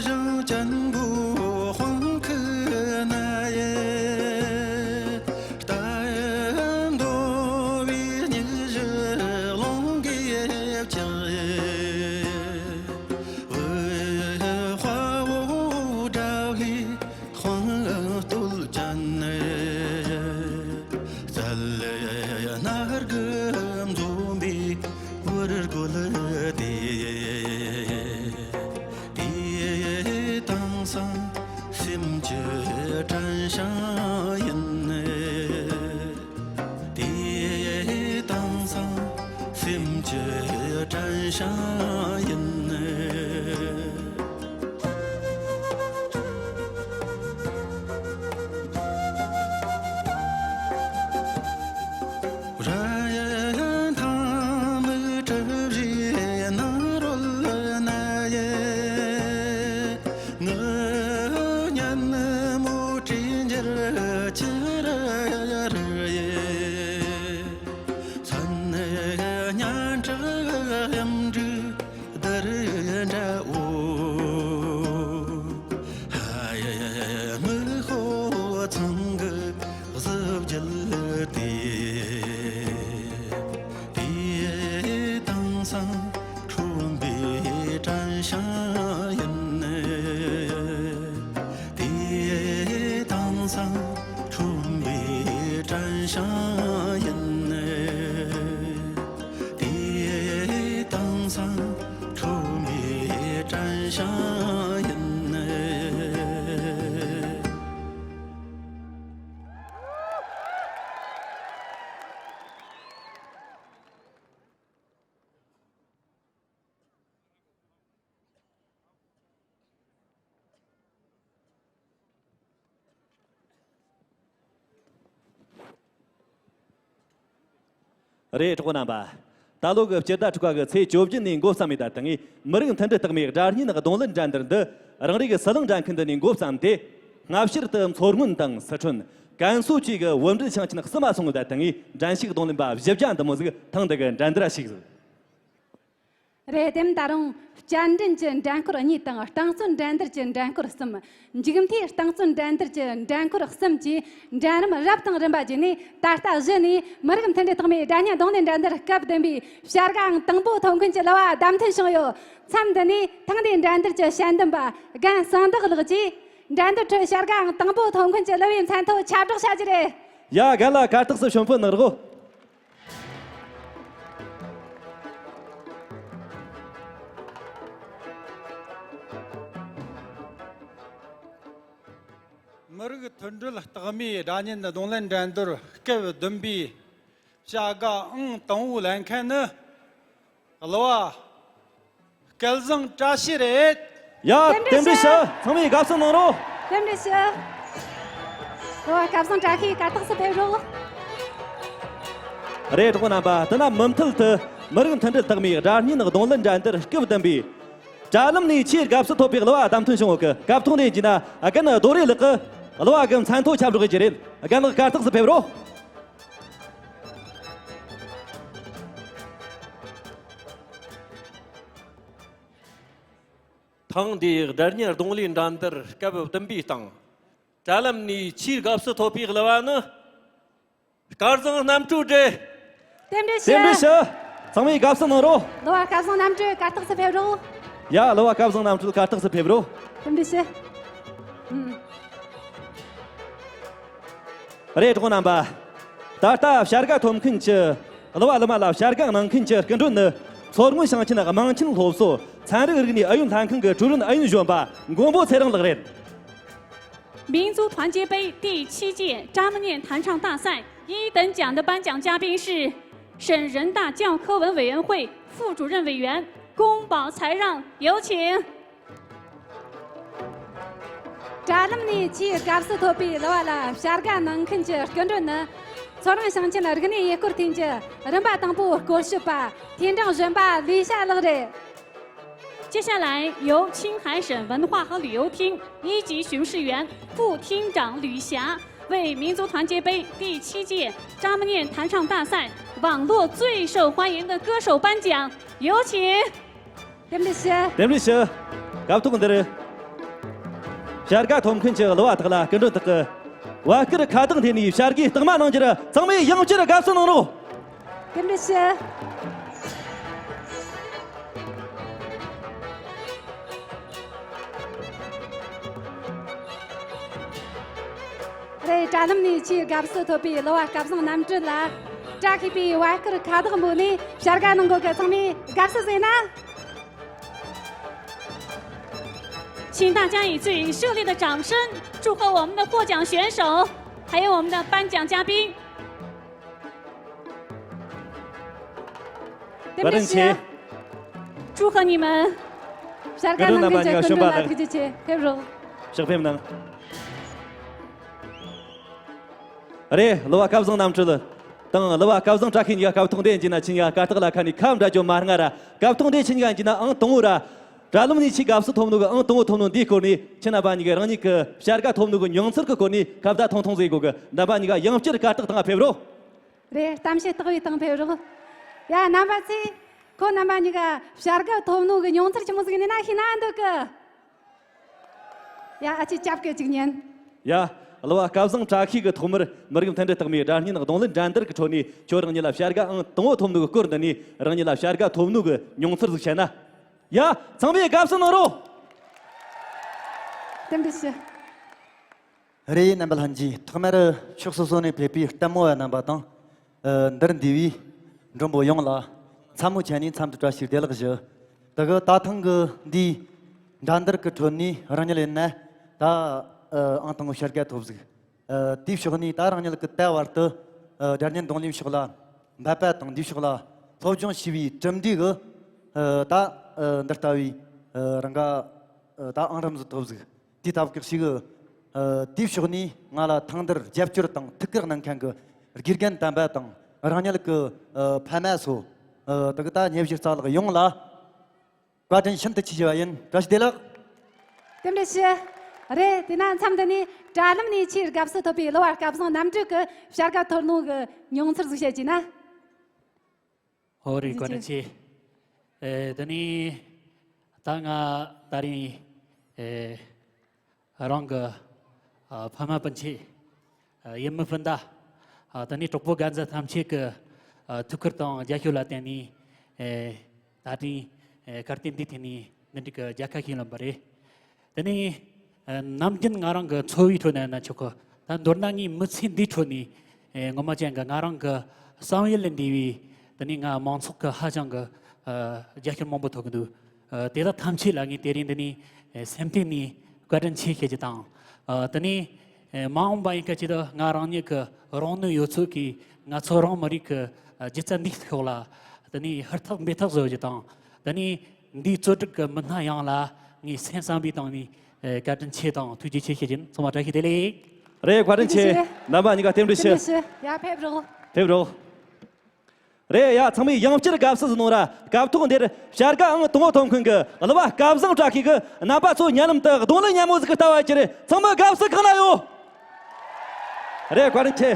བྱང་ཅན་པོ་དབང་ཁུ་ན་ཡེ། རྟ་འདོ་བའི་སྙིགས་བཞི་རླུང་གིས་བཀྱགས། དཔའ་བོ་དགྲ་བོའི་དཔང་བསྟོད་ཅན། རྩལ་སྣ་དགུ་འཛོམས་པའི་བུ་རྒོད་དེ། དེ་དེང་སང་སེམས་ཀྱི་དྲན་ཤིང་ཡིན། དེ་དེང་སང་སེམས་ཀྱི་དྲན་ཤིང་ཡིན། ར་ཡན་ཐང་མི་གྲུ་བཞིའི་ནང་རོལ་ན་ཡེ། ངུ་སྙན་མོ་དྲིས་འཇལ་ཅི་ར་ར་ཡེ། མཚན་སྙན་གྲགས་གཡམ་འབྲུག་དར་འདྲ་བོ། ཧ་ཡེ་མི་ཤོ་ཚང་གི་གཟི་བརྗིད་དེ། དེ་དེང་སང་ཁྲོན་པའི་དྲན་ཤིང་ཡིན། དེ་དེང་སང་ཁྲོན་པའི་དྲན་ཤིང་ཡིན། དེ་དེང་སང་ཁྲོན་པའི་དྲན་ཤིང་ཡིན། རེད། གྲོགས་པོ་རྣམ་པ། ད་ལོ་གི་སྤྱི་ཟླ་དྲུག་པ་གི་ཚེས་བཅོ་བརྒྱད་ནས་འགོ་བརྩམས་ནས་ད་ལྟ་ངས་མི་རིགས་མཐུན་སྒྲིལ་རྟགས་མའི་སྒྲ་སྙན་རྡུང་ལེན་འགྲན་བསྡུར་འདི་རང་རེ་གི་ཟི་ལིང་འགྲན་ཁུལ་འདི་ནས་འགོ་བརྩམས་ཏེ། སྔ་ཕྱིར་དུ་མཚོ་སྔོན་དང་སི་ཁྲོན། ཀན་སུའུ་བཅས་ཀྱི་བུ་འབྲེལ་ཞིང་ཆེན་གསུམ་མ་སོང་ད་ལྟ་ངས་འགྲན་ཞུགས་རྡུང་ལེན་པ་བཞི་བརྒྱ་འདི་མོ་ཟིག་ཐེངས་འདི་གི་འགྲན་བསྡུར་ཞུགས་ཟིག་རེད་དེ། ད་རུང་བསྐྱར་འགྲན་གྱི་འགྲན་ཁུལ་གཉིས་དང་རྟིང་རྩོད་འགྲན་བསྡུར་གྱི་འགྲན་ཁུལ་གསུམ། མཇུག་མཐའི་རྟིང་རྩོད་འགྲན་བསྡུར་གྱི་འགྲན་ཁུལ་གསུམ་བཅས་འགྲན་རིམ་རབ་དང་རིམ་པ་བརྒྱུད་ནས། ད་ལྟ་གཞི་ནས་མི་རིགས་མཐུན་སྒྲིལ་རྟགས་མའི་སྒྲ་སྙན་རྡུང་ལེན་འགྲན་བསྡུར་སྐབས་བདུན་པའི་བྱ་དགའ་ཨང་དང་པོ་ཐོབ་མཁན་གྱི་གླུ་བ་བདམས་ཐོན་བྱུང་ཡོད། མཚམས་འདི་ནས་ཐེངས་འདིའི་འགྲན་བསྡུར་གྱི་དཔྱད་འདེམས་པ་རྒན་གསང་བདག་ལགས་ཀྱིས་འགྲན་བསྡུར་ཁྲོད་བྱ་དགའ་ཨང་དང་པོ་ཐོབ་མཁན་གྱི་གླུ་བའི་མཚན་ཐོ་ཁྱབ་བསྒྲགས་བྱ་རྒྱུ་རེད། ཡ། རྒན་ལགས་གར་སྟེགས་སུ་ཞོན་ཕུད་གནང་རོགས། མི་རིགས་མཐུན་སྒྲིལ་རྟགས་མའི་སྒྲ་སྙན་རྡུང་ལེན་འགྲན་བསྡུར་སྐབས་བདུན་པའི་བྱ་དགའ་ཨང་དང་པོ་ལེན་མཁན་ནི་གླུ་བ་སྐལ་བཟང་བཀྲ་ཤིས་རེད། ཡ། རྟེན་འབྲེལ་ཞུ། ཚང་མས་དགའ་བསུ་གནང་རོགས། རྟེན་འབྲེལ་ཞུ། གླུ་བ་སྐལ་བཟང་བཀྲ་ཤིས་གར་སྟེགས་སུ་ཕེབས་རོགས། རེད། གྲོགས་རྣམ་པ། དེ་ན་མུ་མཐུད་དུ་མི་རིགས་མཐུན་སྒྲིལ་རྟགས་མའི་སྒྲ་སྙན་རྡུང་ལེན་འགྲན་བསྡུར་སྐབས་བདུན་པའི་དྲ་ལམ་ནས་ཆེས་དགའ་བསུ་ཐོབ་པའི་གླུ་བ་བདམས་ཐོན་བྱུང་བ་གི་སྐབས་ཐོག་ནས་བགྱིས་ན། རྒན་རྡོ་རེ་ལགས་ཀྱིས་གླུ་བ་གི་མཚན་ཐོ་ཁྱབ་བསྒྲགས་བྱེད་རྒྱུ་རེད། རྒན་ལགས་གར་སྟེགས་སུ་ཕེབས་རོགས། ཐེངས་འདིའི་སྒྲ་སྙན་རྡུང་ལེན་འགྲན་བསྡུར་སྐབས་བདུན་པའི་སྟེང་དྲ་ལམ་ནས་ཆེས་དགའ་བསུ་ཐོབ་པའི་གླུ་བ་ནི། སྐལ་བཟང་རྣམ་གྲོལ་རེད། རྟེན་འབྲེལ་ཞུ། རྟེན་འབྲེལ་ཞུ། ཚང་མས་དགའ་བསུ་གནང་རོགས། གླུ་བ་སྐལ་བཟང་རྣམ་གྲོལ་གར་སྟེགས་སུ་ཕེབས་རོགས། ཡ། གླུ་བ་སྐལ་བཟང་རྣམ་གྲོལ་གར་སྟེགས་སུ་ཕེབས་རོགས། རྟེན་འབྲེལ་ཞུ། ཨུམ། རེད། གྲོགས་རྣམ་པ། ད་ལྟ་བྱ་དགའ་ཐོབ་མཁན་གྱི་གླུ་བ་གླུ་མ་ལ་བྱ་དགའ་གནང་མཁན་གྱི་སྐུ་མགྲོན་ནི་མཚོ་སྔོན་ཞིང་ཆེན་དམངས་ཆེན་སློབ་གསོ་ཚན་རིག་རིག་གནས་ཨུ་ཡོན་ལྷན་ཁང་གི་ཀྲུའུ་རིན་ཨུ་ཡོན་གཞོན་པ་མགོན་པོ་ཚེ་རིང་ལགས་རེད། 民族团结杯第七届扎木念弹唱大赛一等奖的颁奖嘉宾是省人大教科文委员会副主任委员宫保才让，有请。 དྲ་ལམ་ནས་ཆེས་དགའ་བསུ་ཐོབ་པའི་གླུ་བ་ལ་བྱ་དགའ་གནང་མཁན་གྱི་སྐུ་མགྲོན་ནི། མཚོ་སྔོན་ཞིང་ཆེན་རིག་གནས་ཡུལ་སྐོར་ཐིན་གྱི་རིམ་པ་དང་པོའི་སྐོར་ཞིབ་པ་ཐིན་ཀྲང་གཞོན་པ་ལི་ཞ་ལགས་རེད། 接下来由青海省文化和旅游厅一级巡视员副厅长吕霞为民族团结杯第七届扎木念弹唱大赛网络最受欢迎的歌手颁奖，有请。 རྟེན་འབྲེལ་ཞུ། རྟེན་འབྲེལ་ཞུ། སྐབས་ཐོག་འདིར་བྱ་དགའ་ཐོབ་མཁན་གྱི་གླུ་བ་དག་ལ་སྐུ་མགྲོན་དག་གིས་བར་སྐོར་ཁ་བཏགས་འཐེན་ནས་བྱ་དགའི་རྟགས་མ་གནང་རྒྱུར་ཚང་མས་ཡང་བསྐྱར་དགའ་བསུ་གནང་རོགས། རྟེན་འབྲེལ་ཞུ། རེད། དྲ་ལམ་ནས་ཆེས་དགའ་བསུ་ཐོབ་པའི་གླུ་བ་སྐལ་བཟང་རྣམ་གྲོལ་ལ་བཀྲ་ཤིས་པའི་བར་སྐོར་ཁ་བཏགས་འབོད་ནས་བྱ་དགའ་གནང་གོ་གི། ཚང་མས་དགའ་བསུ་ཟེར་ན། 请大家以最热烈的掌声祝贺我们的获奖选手，还有我们的颁奖嘉宾。 རྟེན་འབྲེལ་ཞུ། བཀའ་དྲིན་ཆེ། 祝贺你们。 བྱ་དགའ་གནང་མཁན་གྱི་སྐུ་མགྲོན་ལ་ཐུགས་རྗེ་ཆེ། ཕེབས་རོགས། ཕྱག་ཕེབས་གནང་། རེད། གླུ་བ་སྐལ་བཟང་རྣམ་གྲོལ་དང་གླུ་བ་སྐལ་བཟང་བཀྲ་ཤིས་གཉིས་ཀ་སྐབས་ཐོག་འདིར་ཡིན་ན་ཆི་གཉིས་ཀ་སྐར་རྟགས་ལ་ཁ་ནས་ཁ་འབྲལ་རྒྱུ་མ་རེད་ང་ར། སྐབས་ཐོག་འདིར་ཆི་གཉིས་ཀ་ཡིན་ན་ཨང་དང་པོ་ར། དྲ་ལམ་ནས་ཆེས་དགའ་བསུ་ཐོབ་ནོ་གི་ཨང་དང་པོ་ཐོབ་ནོ་འདིའི་སྐོར་ནས་ཁྱེད་རྣམ་པ་གཉིས་ཀས་རང་ཉིད་ཀྱི་བྱ་དགའ་ཐོབ་ནོ་གི་མྱོང་ཚོར་གྱི་སྐོར་ནས་ཁ་བརྡ་ཐུང་ཐུང་ཟིག་དགོས་གི། རྣམ་པ་གཉིས་ཀ་ཡང་བསྐྱར་སྐར་རྟགས་སྟེང་ཕེབས་རོགས། རེད། གཏམ་བཤད་སྟེགས་བུའི་སྟེང་ཕེབས་རོགས། ཡ། རྣམ་པ་ཚོས་ཁོ་རྣམ་པ་གཉིས་ཀ་བྱ་དགའ་ཐོབ་ནོ་གི་མྱོང་ཚོར་ཆི་མོ་ཟིག་ཡིན་ན་ཤེས་ན་འདོད་གི། ཡ། ཨ་ཅེ་སྐྱབས་གི་ཅིག་ཉན། ཡ། གླུ་བ་སྐལ་བཟང་བཀྲ་ཤིས་ཀྱིས་ཐོག་མར་མི་རིགས་མཐུན་སྒྲིལ་རྟགས་མའི་སྒྲ་སྙན་རྡུང་ལེན་འགྲན་བསྡུར་གྱི་ཁྲོད་ནས་ཁྱོད་རང་ཉིད་ལ་བྱ་དགའ་ཨང་དང་པོ་ཐོབ་ནོ་གི་སྐོར་འདི་ནས་རང་ཉིད་ལ་བྱ་དགའ་ཐོབ་ནོ་གི་མྱོང་ཚོར་ཟིག་བཤད་ན། ཡ། ཚང་མས་དགའ་བསུ་གནང་རོགས། རྟེན་འབྲེལ་ཞུ། རེད། རྣམ་པ་ལྷན་རྒྱས། ཐོག་མར་ཕྱོགས་སོ་སོ་ནས་ཕེབས་པའི་ལྟད་མོ་བ་རྣམ་པ་དང་། ཨ། འདིར་འདུས་པའི་མགྲོན་པོ་ཡོངས་ལ་མཚན་མོ་ཆེ་ནས་འཚམས་འདྲི་བཀྲ་ཤིས་བདེ་ལེགས་ཞུ། དེ་གི་ད་ཐེངས་ཀྱི་འདིའི་འགྲན་བསྡུར་གྱི་ཁྲོད་ནས་རང་ཉིད་ཡིན་ན་ད། ཨ། ཨང་དང་པོ་བྱ་དགའ་ཐོབ་ཟིག། ཨ། དེའི་ཕྱོགས་ནས་ད་རང་ཉིད་ཀྱིས་ད་བར་དུ། ཨ། སྒྲ་སྙན་རྡུང་ལེན་ཕྱོགས་ལ་འབད་པ་དང་འདིའི་ཕྱོགས་ལ་སློབ་སྦྱོང་བྱས་པའི་གྲུབ་འབྲས་ཀྱིས། ཨ། ད། ཨ། འདི་ལྟ་བུའི། ཨ། རང་ག་ཨ། ད་ཨང་རིམ་ཟིག་ཐོབ་ཟིག། དེ་ལྟ་བུ་ཞིག། ཨ། དེའི་ཕྱོགས་ནས་ང་ལ་ཐེངས་འདིར་རྒྱབ་སྐྱོར་དང་ཐུགས་ཁུར་གནང་མཁན་གྱི་དགེ་རྒན་དམ་པ་དང་རང་ཉིད་ཀྱི། ཨ། ཕ་མ་སོགས། ཨ། དེ་གི་ད་ཉེ་བཞུགས་རྩ་ལག་ཡོངས་ལ་བཀའ་དྲིན་ཤིན་ཏུ་ཆེ་ཞུ་བ་ཡིན། བཀྲ་ཤིས་བདེ་ལེགས། རྟེན་འབྲེལ་ཞུ། རེད། དེ་ན་མཚམས་འདི་ནས་དྲ་ལམ་ནས་ཆེས་དགའ་བསུ་ཐོབ་པའི་གླུ་བ་སྐལ་བཟང་རྣམ་གྲོལ་གྱི་བྱ་དགའ་ཐོབ་ནོ་གི་མྱོང་ཚོར་ཟིག་བཤད་ཀྱིས་ན། ཧོ་རེད། བཀའ་དྲིན་ཆེ། ཨེ། དེ་ནས་ད་ང་ད་རིང་ཨེ་རང་གི་ཨ་ཕ་མ་སྤུན་མཆེད། ཨ། ཡུལ་མི་སྤུན་ཟླ། ཨ། དེ་ནས་གྲོགས་པོ་རྒན་གཞོན་ཐམས་ཅད་ཀྱི་ཨ་ཐུགས་ཁུར་དང་རྒྱབ་སྐྱོར་ལ་བརྟེན་ནས། ཨེ། ད་ཐེངས་ཨེ་གར་སྟེགས་འདིའི་ཐད་ནས་འདི་འདྲའི་གི་མཇལ་ཁ་ཞིག་ལེན་པ་རེད། དེ་ནས་ཨ་ནམ་རྒྱུན་ང་རང་གི་འཚོ་བའི་ཁྲོད་ནས་ན་ཆོག་གི། ད་མདོར་ན་ངའི་མི་ཚེ་འདིའི་ཁྲོད་ནས་ཨེ་ངོ་མ་ཅན་གྱི་ང་རང་གི་བསམ་ཡུལ་ལས་འདས་པའི། དེ་ནས་ང་མང་ཚོགས་ཀྱི་ཧ་ཅང་གི་ཨ་རྒྱབ་སྐྱོར་མང་པོ་ཐོབ་ཀྱི་འདུག། ཨ། དེ་དག་ཐམས་ཅད་ལ་ངས་དེ་རིང་འདི་ནས་སེམས་གཏིང་ནས་བཀའ་དྲིན་ཆེ་ཞུ་རྒྱུ་དང་། ཨ། དེ་ནས་མ་འོངས་པ་ཡིན་སྐད་ཅིག་ཏུ་ང་རང་ཉིད་ཀྱི་རང་ནུས་ཡོད་ཚད་ཀྱིས་ང་ཚོ་རང་མི་རིགས་ཀྱི་སྒྱུ་རྩལ་འདིའི་ཐོག་ལ། དེ་ནས་ཧུར་ཐག་འབད་ཐག་བཟོ་རྒྱུ་དང་། དེ་ནས་འདིའི་གཙོ་སྒྲུབ་ཀྱི་མི་སྣ་ཡོངས་ལ་ངས་སེམས་བསམ་པའི་གཏིང་ནས་བཀའ་དྲིན་ཆེ་དང་ཐུགས་རྗེ་ཆེ་ཞུ་རྒྱུ་ཡིན། ཚང་མ་བཀྲ་ཤིས་བདེ་ལེགས། རེད། བཀའ་དྲིན་ཆེ། རྣམ་པ་གཉིས་ཀ་རྟེན་འབྲེལ་ཞུ། རྟེན་འབྲེལ་ཞུ། ཡ། ཕེབས་རོགས། ཕེབས་རོགས། རེད། ཡ། ཚང་མས་ཡང་བསྐྱར་དགའ་བསུ་ཟིག་གནང་ར། སྐབས་ཐོག་འདིར་བྱ་དགའ་ཨང་དང་པོ་ཐོབ་མཁན་གྱི་གླུ་བ་སྐལ་བཟང་བཀྲ་ཤིས་ཀྱིས་རྣམ་པ་ཚོ་སྙན་ལམ་དུ་རྡུང་ལེན་སྙན་མོ་ཟིག་གི་ལྟ་བ་ཅིག་རེད། ཚང་མ་དགའ་བསུ་གང་ན་ཡོད། རེད། བཀའ་དྲིན་ཆེ།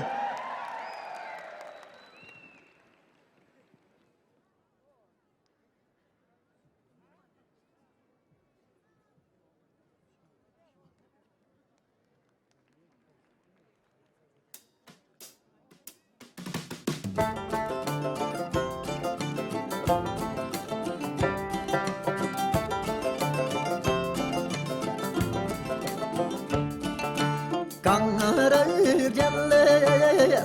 གངས་རི་རྒྱལ་ལ་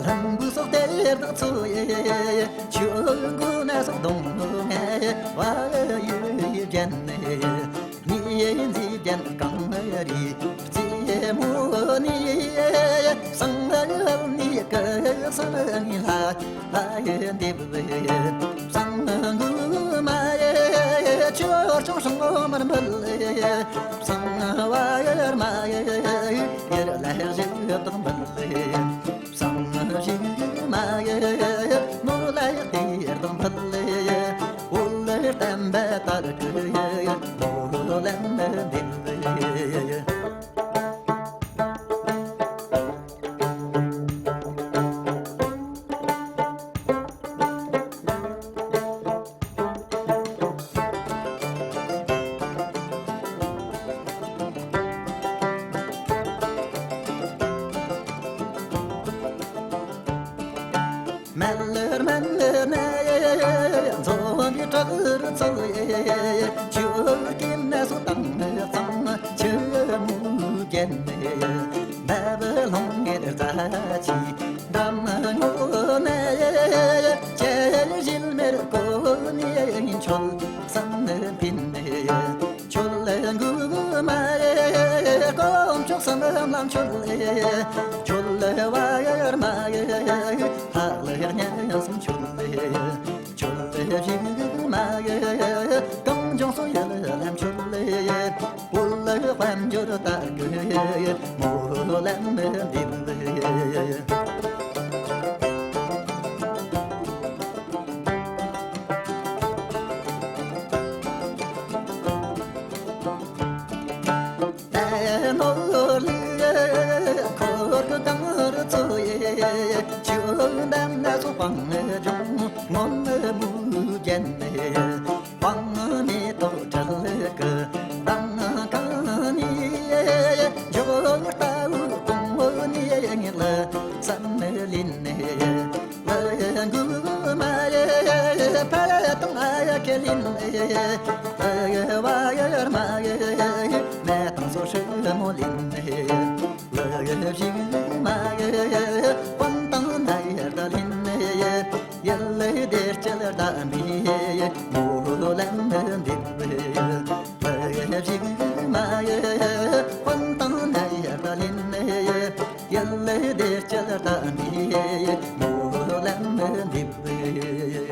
ལྷུན་པོ་སོགས་དེར་དག་འཚོ་ཡི། ཆོས་འགོ་ན་སོགས་གདོང་ལྔ་བ་ཡི་རྒྱན། ཉི་འཛིན་ལྡན་གངས་རིའི་རྩེ་མོ་ནས། བསང་ལ་ནི་སྐུ་གསུམ་ལྷ་ལྷ་འདེབས། བསང་མགོ་མ་ཡི་ཆོས་སྐྱོང་སྲུང་མར་འབུལ། བསང་བར་མ་ཡི་ཡར་ལ་བཞི་བདག་འབུལ། བསང་གཞུག་མ་ཡི་ནོར་ལ་ཡི་དེར་དང་ཕུལ། འོད་བརྟན་པ་དར་གྱི་མོ་ལམ་འདེབས། མལ་ལེར་མལ་ལེར་ནས་འཛོམས་པའི་བྲག་རི་ཚོ་ཡི། ཆུ་རྐྱེན་ནས་སོ་དང་གཙང་ཆུ་མོ་བརྒྱན་ནས། འདབ་ལོང་ངེར་རྩྭ་ཆུའི་འགྲམ་ངོ་ནས། བྱད་བཞིན་མེར་བསྐོར་ནས་མཆོད་བསམ་འཕེན་ནས། ཆོལ་འགུགས་མ་ཡི་དཀོན་མཆོག་གསུམ་ལ་མཆོད་ལེ། ཆོལ་བར་མ་ཡི་ལྷ་ལ་གཉའ་གསུམ་མཆོད་ལེ། ཆོལ་བཞུགས་མ་ཡི་གངས་ལྗོངས་སུ་ཡུལ་ལ་མཆོད་ལེ། བོད་དཔལ་འབྱོར་དར་གྱི་སྨོན་ལམ་འདེབས། ད་ནོར་ལུག་འཁོར་གྱི་གངས་རི་ཚོ་ཡི། ཆུ་འགྲམ་ན་སོ་སྤང་ལྗོངས་སྔོན་མོའི་རྒྱན། སྤང་མེ་ཏོག་དྲིལ་གྱི་འདམ་གང་ནས། འཇོག་ལྟ་བུའི་གོང་འོག་ནས་ངེད་ལ་བསམ་ལེན། ལུ་གུ་མ་ཡི་ཕ་དང་ཨ་ཡ་ཁས་ལེན། ལུ་བ་ཡར་མ་ཡི་ནད་དང་སོ་ཧྲི་མོ་ལེན། ལུ་བཞུགས་མ་ཡི་དཔོན་དང་ནད་ཡར་ད་ལེན། ཡུལ་ལུ་བདེ་སྐྱིད་ལྡན་པའི་སྨོན་ལམ་འདེབས། ལུ་བཞུགས་མ་ཡི་དཔོན་དང་ནད་ཡར་ད་ལེན། ཡུལ་ལུ་བདེ་སྐྱིད་ལྡན་པའི་སྨོན་ལམ་འདེབས།